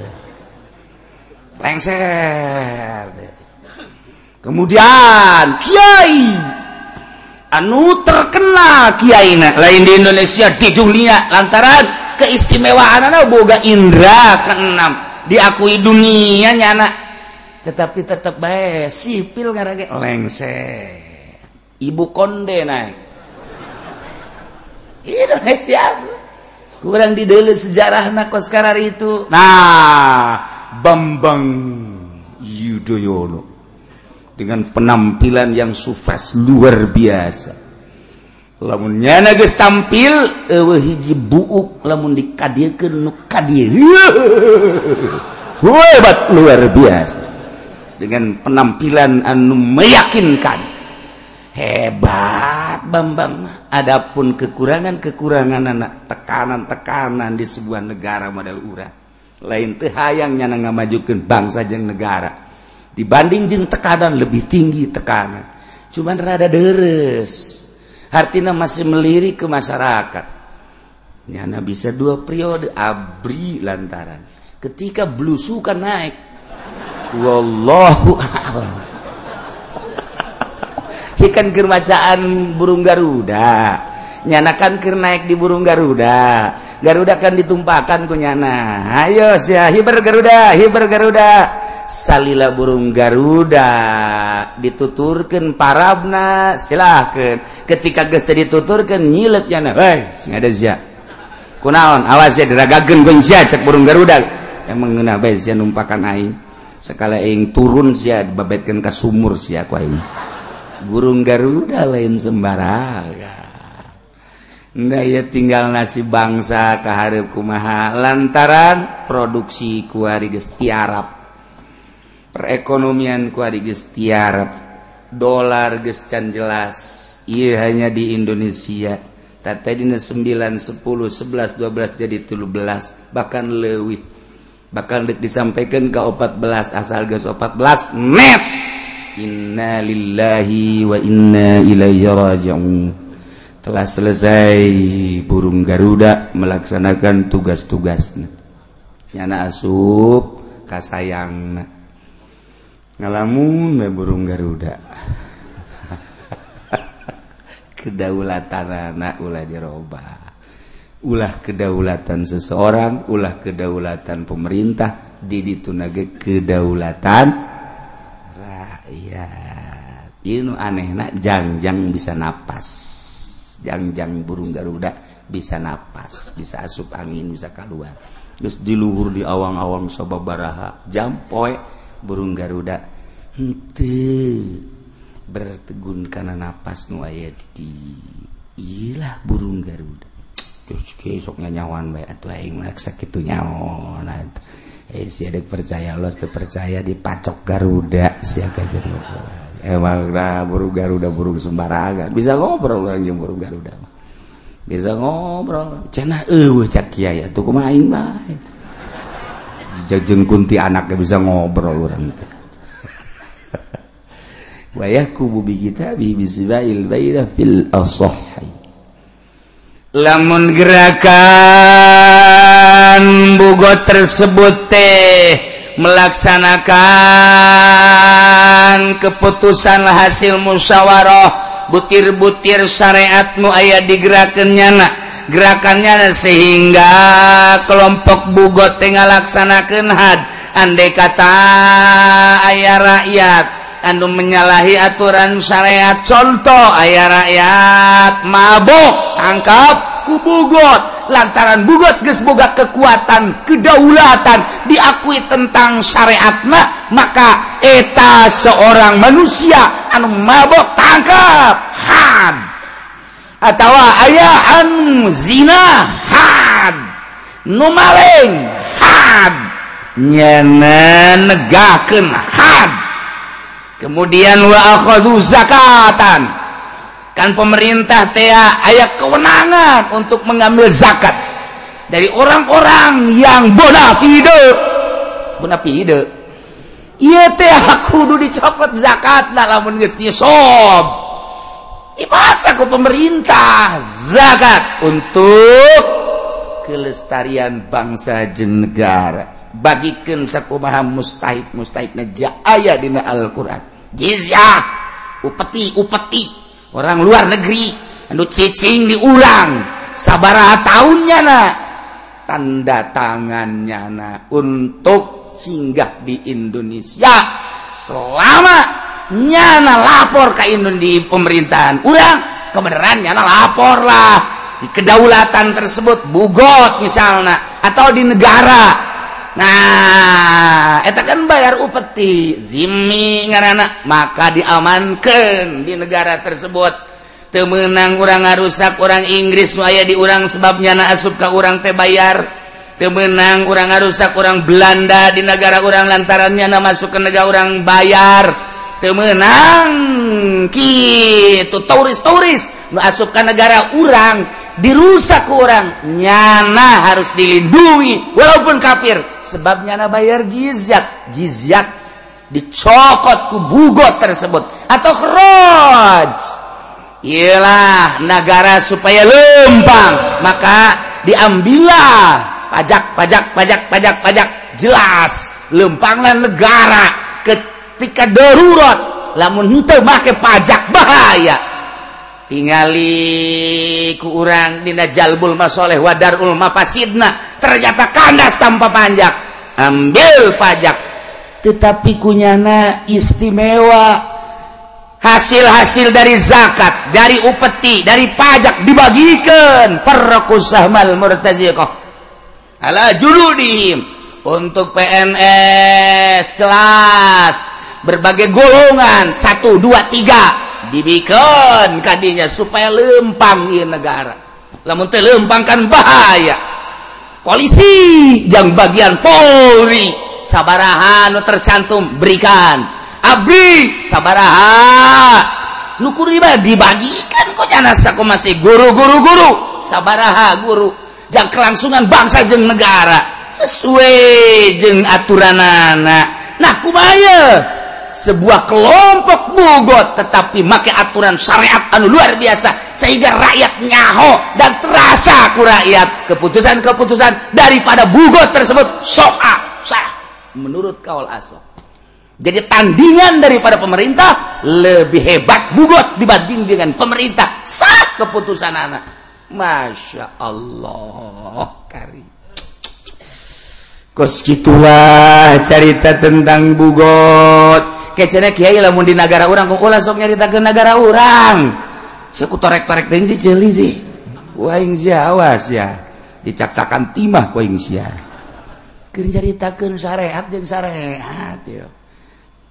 lengser deh. Kemudian kiai anu terkenal kiai lain di Indonesia di dunia lantaran keistimewaan anak boga indra keenam diakui dunia nyana, tetapi tetap bae sipil ngarage lengser. Ibu Konde naik Indonesia kurang dideuleu sejarahna kos karar itu. Nah, Bambang Yudhoyono dengan penampilan yang sukses luar biasa. Lamun nyana geus tampil eueuh hiji buuk lamun dikadiekeun nu kadieu hebat luar biasa dengan penampilan anu meyakinkan hebat Bambang. Adapun kekurangan-kekurangan anak tekanan-tekanan di sebuah negara model urang lain teu hayang nyana ngamajukeun bangsa jeung negara dibanding jeung tekanan lebih tinggi tekanan cuman rada deres. Artinya masih melirik ke masyarakat. Nyana bisa dua periode ABRI lantaran ketika blusukan naik. Wallahu a'lam. Ikan keur macaan burung Garuda. Nyana kan keur naik di burung Garuda. Garuda kan ditumpakan ku nyana. Ayo sia hiber Garuda, hiber Garuda. Salila burung Garuda dituturkeun parabna silahkeun. Ketika geus teu dituturkeun nyilep nyana, heuy sing ada sia. Kunaon awas sia diragageun gun sia cek burung Garuda. Emang ngeunah bae sia numpakan aing. Sakala aing turun sia dibabetkeun ka sumur sia ku aing. Burung Garuda lain sembarangan. Nah ya tinggal nasib bangsa kahareup kumaha lantaran produksi kuari geus tiarap, perekonomian kuari geus tiarap, dolar geus can jelas. Ieu hanya di Indonesia. Tadina 9, 10, 11, 12 jadi 13 bahkan leuwih. Bahkan disampaikan ke 14 asal geus 14 net. Inna lillahi wa inna ilaihi raji'un. Telah selesai burung Garuda melaksanakan tugas-tugasnya. Nyana asup kasayangna. Ngalamun we burung Garuda. Kedaulatan anak ulah dirobah. Ulah kedaulatan seseorang, ulah kedaulatan pemerintah, di ditu nage kedaulatan rakyat. Ieu nu anehna jangjang bisa napas. Jangjang burung Garuda bisa napas, bisa asup angin, bisa keluar. Terus diluhur di awang-awang sababaraha jam poe burung Garuda henteu bertegun kana napas nu aya di ilah burung Garuda. Terus sok nyanyawan bae atuh aing mah sakitu nyaon atuh. Sia deuk percaya los teu percaya dipacok Garuda sia ka jadi. Emang nah burung Garuda burung sembarangan bisa ngobrol orang jeung burung Garuda mah. Bisa ngobrol cenah eueuh cak kiai atuh kumaha aing bae. Jeung kunti anaknya bisa ngobrol urang teh. Wa yahkumu bi kitabihi bisbail baina fil asahhi. Lamun gerakan bugot tersebut teh melaksanakan keputusan hasil musyawarah butir-butir syariat nu aya digerakeun nyana gerakannya sehingga kelompok bugot teh ngalaksanakeun had andai kata aya rakyat anu menyalahi aturan syariat, contoh aya rakyat mabok tangkap ku bugot lantaran bugot geus boga kekuatan kedaulatan diakui tentang syariatna, maka eta seorang manusia anu mabok tangkap had, atawa aya anu zina had, nu maling had, nyana negakeun had. Kemudian wa akhadhu zakatan, kan pemerintah teh aya kewenangan untuk mengambil zakat dari orang-orang yang bonafide. Bonafide ieu teh kudu dicokot zakatna lamun geus nisab. Dipaksa ku pemerintah zakat untuk kelestarian bangsa jeung negara. Bagikeun sakumaha mustahik-mustahikna aya dina Al-Qur'an. Jizyah, upeti-upeti orang luar negeri anu cicing diulang sabaraha tahunnya na tanda tangannya na untuk singgah di Indonesia selama nyana lapor ke Indonesia di pemerintahan urang kebenaran nyana lapor lah di kedaulatan tersebut bugot misalnya atau di negara. Nah eta kan bayar upeti zimmi ngaranna maka diamankeun di negara tersebut. Teu meunang urang ngarusak urang Inggris nu aya di urang sebab nyana asup ka urang teh bayar. Teu meunang urang ngarusak urang Belanda di negara urang lantaran nyana masuk ke negara urang bayar. Teu meunang kitu turis-turis nu asup ka negara urang dirusak ku urang, nyana harus dilindungi walaupun kafir sebab nyana bayar jizyah. Jizyah dicokot ku bugot tersebut atau khraj. Iyalah negara supaya lempang maka diambillah pajak pajak pajak pajak pajak, jelas lempanglah negara ketika darurat. Lamun henteu make pajak bahaya. Tingali ku urang dina jalbul masoleh wadarul mafasidna ternyata kandas tanpa pajak, ambil pajak tetapi kunyana istimewa hasil-hasil dari zakat, dari upeti, dari pajak dibagikan farraqus sahmal murtaziqah ala juludihim untuk PNS jelas berbagai golongan 1, 2, 3 dibikin kadinya supaya lempang ieu negara. Lamun teu leumpang kan bahaya. Polisi jang bagian Polri sabaraha nu tercantum berikan. Abri sabaraha nu kudu dibagikan kok nyana sakumasti guru-guru-guru sabaraha guru jang kelangsungan bangsa jeung negara sesuai jeung aturanana. Nah kumaha sebuah kelompok bugot tetapi make aturan syariat anu luar biasa sehingga rakyat nyaho dan terasa ku rakyat keputusan-keputusan daripada bugot tersebut soha sah menurut kaul asoh. Jadi tandingan daripada pemerintah lebih hebat bugot dibanding dengan pemerintah sah keputusan anak. Masya Allah kari. Kos gitulah cerita tentang bugot. Kecena kiai lamun di negara urang kok ulah sok nyaritakeun negara urang. Sia ku torek-torek teuing si ceuli sih. Ku aing sia awas ya. Dicak-cakan timah ku aing sia. Keur nyaritakeun syariat jeung syariat ya.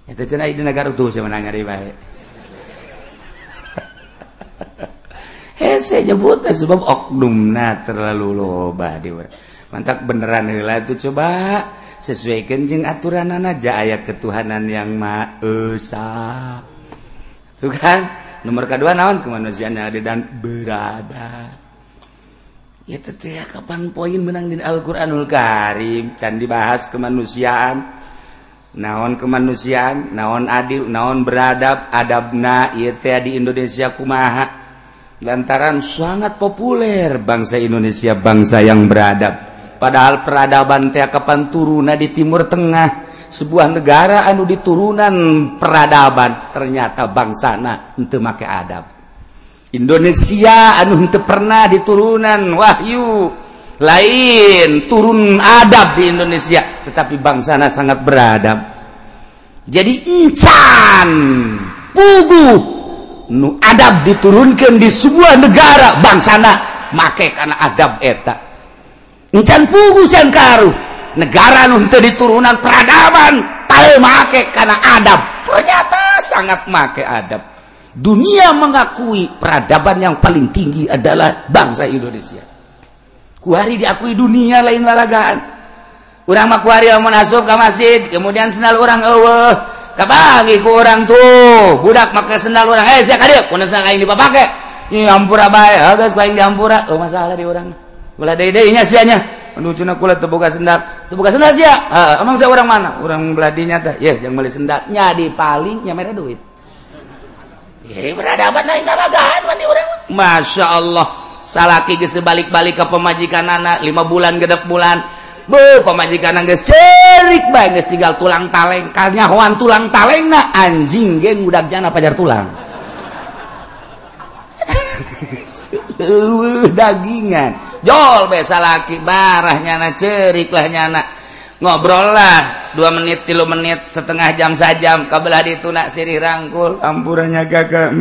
Eta cenah di negara tuh sia menang nyari bae. Hese nyebut sebab oknumna terlalu loba di urang. Mantak beneran heula tuh coba sesuaikan jeung aturanana aja aya ketuhanan yang Maha Esa. Tuh kan? Nomor kedua naon kemanusiaan yang adil dan berada. Ya teh kapan poin menang di Al-Qur'anul Karim can dibahas kemanusiaan. Naon kemanusiaan, naon adil, naon beradab, adabna ieu teh di Indonesia kumaha. Lantaran sangat populer bangsa Indonesia bangsa yang beradab. Padahal peradaban teh kapan turunna di Timur Tengah, sebuah negara anu diturunan peradaban, ternyata bangsana henteu make adab. Indonesia anu henteu pernah diturunan wahyu lain turun adab di Indonesia, tetapi bangsana sangat beradab. Jadi encan puguh nu adab diturunkan di sebuah negara bangsana make kana adab eta. Encan pugu can karuh negara nu henteu diturunan peradaban teu make kana adab, ternyata sangat make adab. Dunia mengakui peradaban yang paling tinggi adalah bangsa Indonesia. Kuari diakui dunia lain lalagaan. Urang mah kuari lamun asup ka masjid kemudian sendal urang eueuh kapanggih ku urang tuh budak make sendal urang, eh sia ka dieu kunaon sendal aing dipapake ieu hampura bae geus aing dihampura eueuh masalah di urang. Ulah deui-deui nya sia nya. Aduh cenah kula teu boga sendal. Teu boga sendal sia. Heeh, emang sia urang mana? Urang belah dinya teh. Yeuh jang meuli sendal. Nya dipaling nya mere duit. Ye beradaban lain lalagaan mah di urang. Masya Allah. Salaki geus balik-balik ka pamajikanana 5 bulan genep bulan. Beuh pamajikanna geus cerik bae geus tinggal tulang taleng. Kanyahoan tulang talengna anjing ge ngudag jana pajar tulang. Dagingan jol be salaki barah nyana cerik lah nyana ngobrol lah 2 menit 3 menit setengah jam sajam kabelah dituna sirih rangkul ampurannya kakak,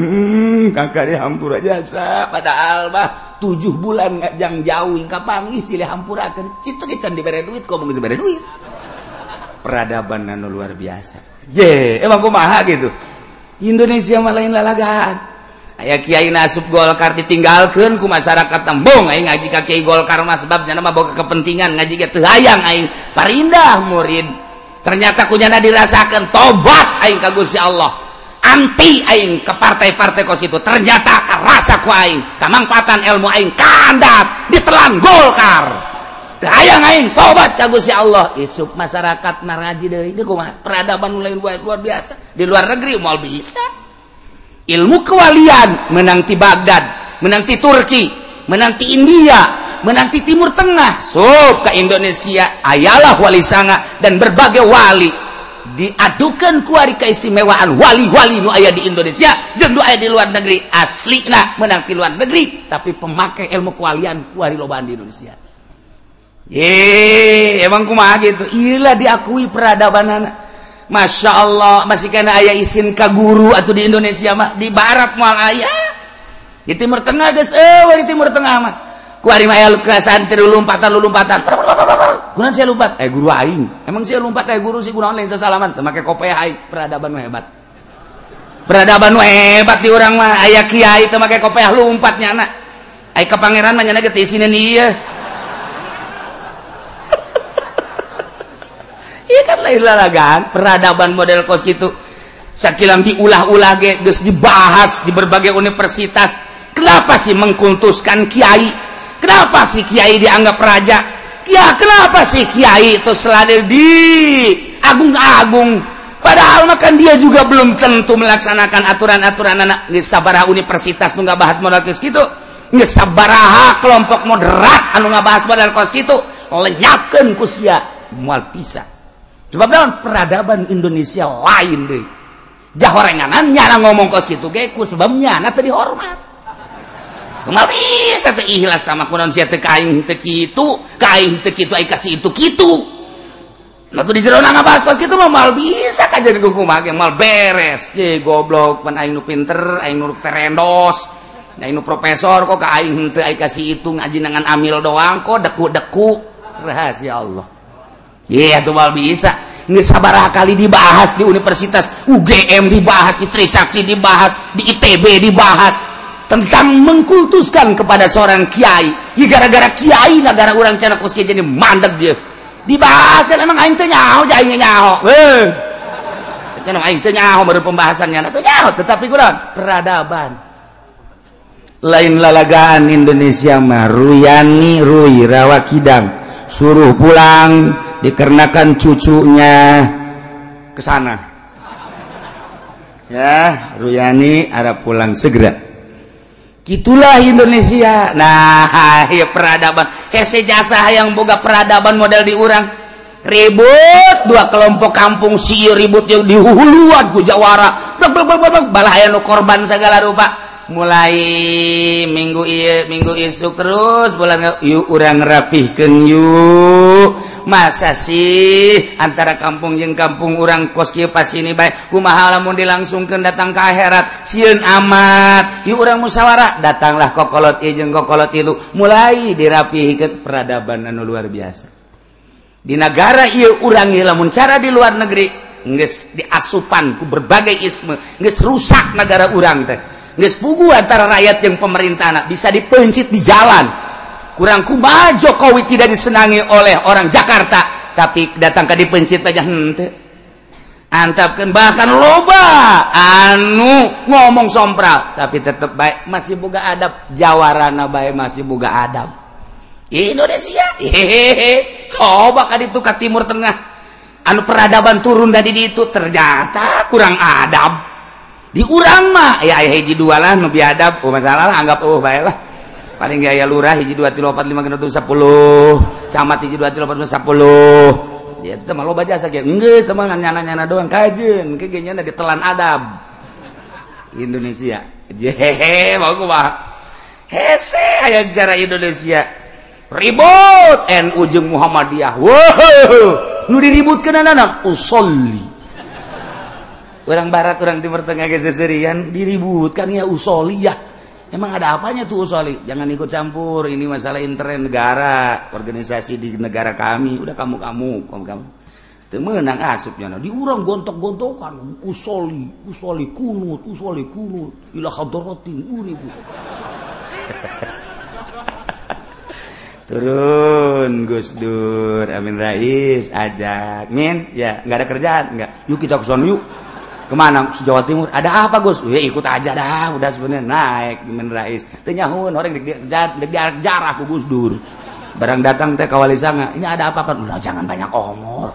kakak dihampura jasa padahal mah 7 bulan ngajang jauh kapanggih silih hampurakeun kitu kita dibere duit kok geus dibere duit. Peradaban anu luar biasa. Ye emang kumaha gitu Indonesia mah lain lalagaan. Aya kiai nasup Golkar ditinggalkeun ku masyarakat tembung aing ngaji ka kiai Golkar mah sebab nyana mah boga kepentingan ngaji ge teu hayang aing parindah murid. Ternyata kunyana dirasakeun tobat aing ka Gusti Allah. Anti aing ke partai-partai kos kitu ternyata karasa ku aing kamangfaatan ilmu aing kandas ditelan Golkar. Teu hayang aing tobat ka Gusti Allah. Isuk masyarakat ngaji deui deui kumaha peradaban lain luar biasa. Di luar negeri moal bisa. Ilmu kewalian menang ti Baghdad, menang ti Turki, menang ti India, menang ti Timur Tengah. Sob ke Indonesia ayalah wali sanga dan berbagai wali diadukan kuari keistimewaan wali-wali nu aya di Indonesia jeung nu aya di luar negeri. Aslina menang ti luar negeri tapi pemakai ilmu kewalian kuari lobaan di Indonesia. Ye, emang kumaha gitu? Iyalah diakui peradabanana. Masya Allah masih kena aya isin ka guru atau di Indonesia mah di barat moal aya di Timur Tengah geus eueuh di Timur Tengah mah ku ari mah aya santri lompatan-lompatan kunaon sia lompat guru aing emang sia lompat guru sih kunaon lain sasalaman teu make kopeah aing. Peradaban nu hebat, peradaban nu hebat di urang mah aya kiai teu make kopeah lompat nyana. Ai ka pangeran mah nya ge teu isinen ieu. Ieu kan lain lalagaan peradaban model kos kitu. Sakilang diulah-ulah ge geus dibahas di berbagai universitas. Kenapa sih mengkultuskan kiai? Kenapa sih kiai dianggap raja? Ya kenapa sih kiai itu selalu di agung-agung? Padahal makan dia juga belum tentu melaksanakan aturan-aturan anak. Geus sabaraha universitas nu ngabahas model kos kitu. Geus sabaraha kelompok moderat anu ngabahas model kos kitu, lenyapkeun ku sia moal bisa. Sebab naon? Peradaban Indonesia lain deui. Jahorenganan nyana ngomong kos kitu ge ku sebab nyana teu dihormat. Kumaha bisa teu ikhlas ka kunaon sia teu ka aing teu kitu, ka aing teu kitu ai ka si itu kitu. Nah tuh di jero ngabahas kos kitu mah moal bisa kajian ku kumaha ge moal beres. Ye goblok pan aing nu pinter, aing nu terendos. Aing nu profesor kok ka aing teu ai ka si itu ngaji dengan amil doang kok deku-deku rahasia Allah. Iya tuh moal bisa. Geus sabaraha kali dibahas di universitas UGM dibahas, di Trisakti dibahas, di ITB dibahas tentang mengkultuskan kepada seorang kiai. Ya gara-gara kiai negara urang cenah kos kieu jadi mandeg dia. Dibahas kan emang aing teu nyaho, aing nyaho. Heuh. Cenah aing teu nyaho baru pembahasannya teu nyaho, tetapi kurang peradaban. Lain lalagaan Indonesia mah Ruyani Rui Rawakidang suruh pulang dikarenakan cucunya ke sana. Ya, Ruyani arah pulang segera. Gitulah Indonesia. Nah, ya peradaban. Hese jasa yang boga peradaban model di urang. Ribut dua kelompok kampung si ribut yang dihuluan ku jawara. Blek blek blek blek balah aya nu korban segala rupa. Mulai minggu ieu minggu isuk terus bulan yuk urang rapihkeun yuk. Masa sih antara kampung jeung kampung urang kos kieu pas ini bae kumaha lamun dilangsungkeun datang ke akhirat sieun amat. Yuk urang musyawarah, datanglah kokolot ieu jeung kokolot ieu mulai dirapihkeun peradaban anu luar biasa. Di negara ieu urang ieu lamun cara di luar negeri geus diasupan ku berbagai isme, geus rusak negara urang teh. Geus pugu antara rakyat yang pemerintah bisa dipencit di jalan. Kurang kumaha Jokowi tidak disenangi oleh orang Jakarta, tapi datang ke dipencit aja henteu. Antapkeun bahkan loba anu ngomong sompral, tapi tetep baik masih boga adab, jawarana bae masih boga adab. Indonesia, hehehe, coba ka ditu ka Timur Tengah. Anu peradaban turun dari ditu ternyata kurang adab. Di urang mah ya aya hiji dua lah nu biadab, oh masalah lah anggap oh bae lah. Paling ge aya lurah hiji 2 3 4 5 6 7 10, camat hiji 2 3 4 5 10. Ya teh mah loba jasa ge geus teh mah nyana-nyana doang kajeun, ke ge nyana ditelan adab. Indonesia. Jehehe mau kumaha. Hese aya cara Indonesia. Ribut NU jeung Muhammadiyah. Wow, nu diributkeun naon? Usolli. Orang barat, orang timur tengah ge seserian diributkan ya usoliyah. Emang ada apanya tuh usoli? Jangan ikut campur, ini masalah intern negara, organisasi di negara kami. Udah kamu. Teu meunang asupnya. Di urang gontok-gontokan, usoli, usoli kunut, ila hadratin uribu. Turun Gus Dur, Amin Rais ajak. Min, ya nggak ada kerjaan, nggak. Yuk kita ke sana yuk. Kemana? Jawa Timur. Ada apa Gus? Ya ikut aja dah. Udah sebenarnya naik Amin Rais. Teu nyahoeun orang dikejar aku Gus Dur. Barang datang teh ka Wali Sanga. Ini ada apa-apa? Udah jangan banyak omor.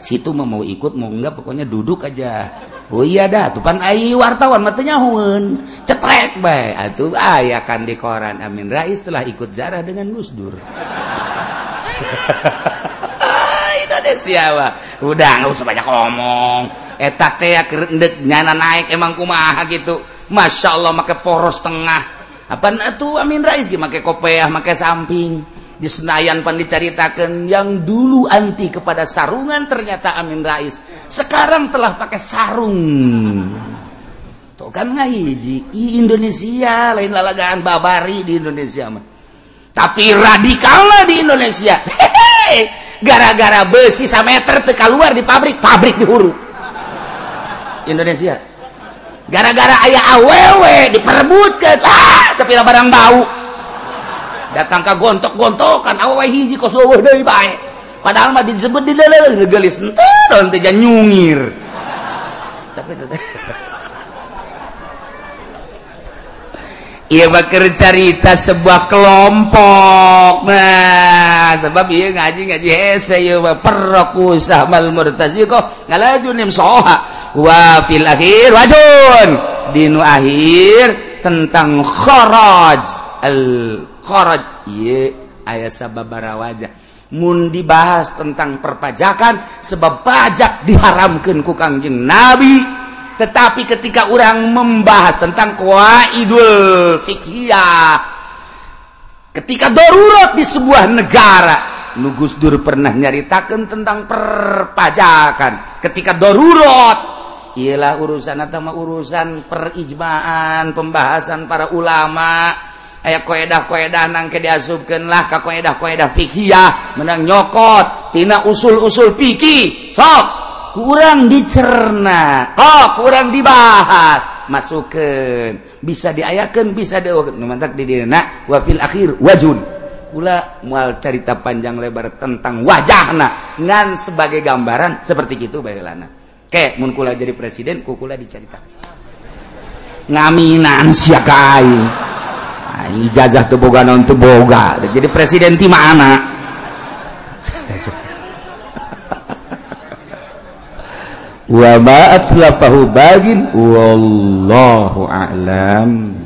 Situ mah mau ikut mau enggak pokoknya duduk aja. Oh iya dah, tuh pan ai wartawan mah teu nyahoeun. Cetrek bae. Atuh aya kan di koran Amin Rais telah ikut zarah dengan Gus Dur. Indonesia mah. Udah enggak usah banyak ngomong. Eta teh keur endek nyana naik emang kumaha gitu. Masya Allah make poros tengah. Apaan atuh Amin Rais ge make kopeah, make samping. Di Senayan pan dicaritakeun yang dulu anti kepada sarungan ternyata Amin Rais sekarang telah pakai sarung. Tuh kan ngahiji Indonesia lain lalagaan babari di Indonesia mah. Tapi radikalna di Indonesia. Hehehe, gara-gara besi sameter teu kaluar di pabrik, pabrik dihuru. Indonesia. Gara-gara aya awewe diperebutkeun, ah sapira barang bau. Datang ka gontok-gontokan awewe hiji kos leuweuh deui bae. Padahal mah disebut di leuleung geulis henteu teh nyungir. Tapi ieu mah keur carita sebuah kelompok. Nah, sebab ieu ngaji-ngaji hese ieu mah perroku sahmal murtaziqah ngalaju nim soha wa fil akhir wajun dinu akhir tentang kharaj al kharaj ieu aya sababaraha wajah mun dibahas tentang perpajakan sebab pajak diharamkeun ku Kangjeng Nabi. Tetapi ketika orang membahas tentang qawaidul fiqhiyah ketika darurat di sebuah negara, nu Gus Dur pernah nyaritakeun tentang perpajakan ketika darurat ialah urusan atau urusan perijmaan pembahasan para ulama aya koedah-koedah nangke diasupkeun lah ka koedah-koedah fiqhiyah menang nyokot tina usul-usul fikih sok kurang dicerna kok kurang dibahas masukkeun bisa diayakeun bisa dieukeun nu mantak di dieuna wa fil akhir wajun kula moal carita panjang lebar tentang wajahna ngan sebagai gambaran seperti kitu baheulana ke mun kula jadi presiden ku kula dicaritakeun ngaminan sia ka aing aing ijazah teu boga naon teu boga jadi presiden ti mana. Wa ma atlafahu bagin wallahu a'lam.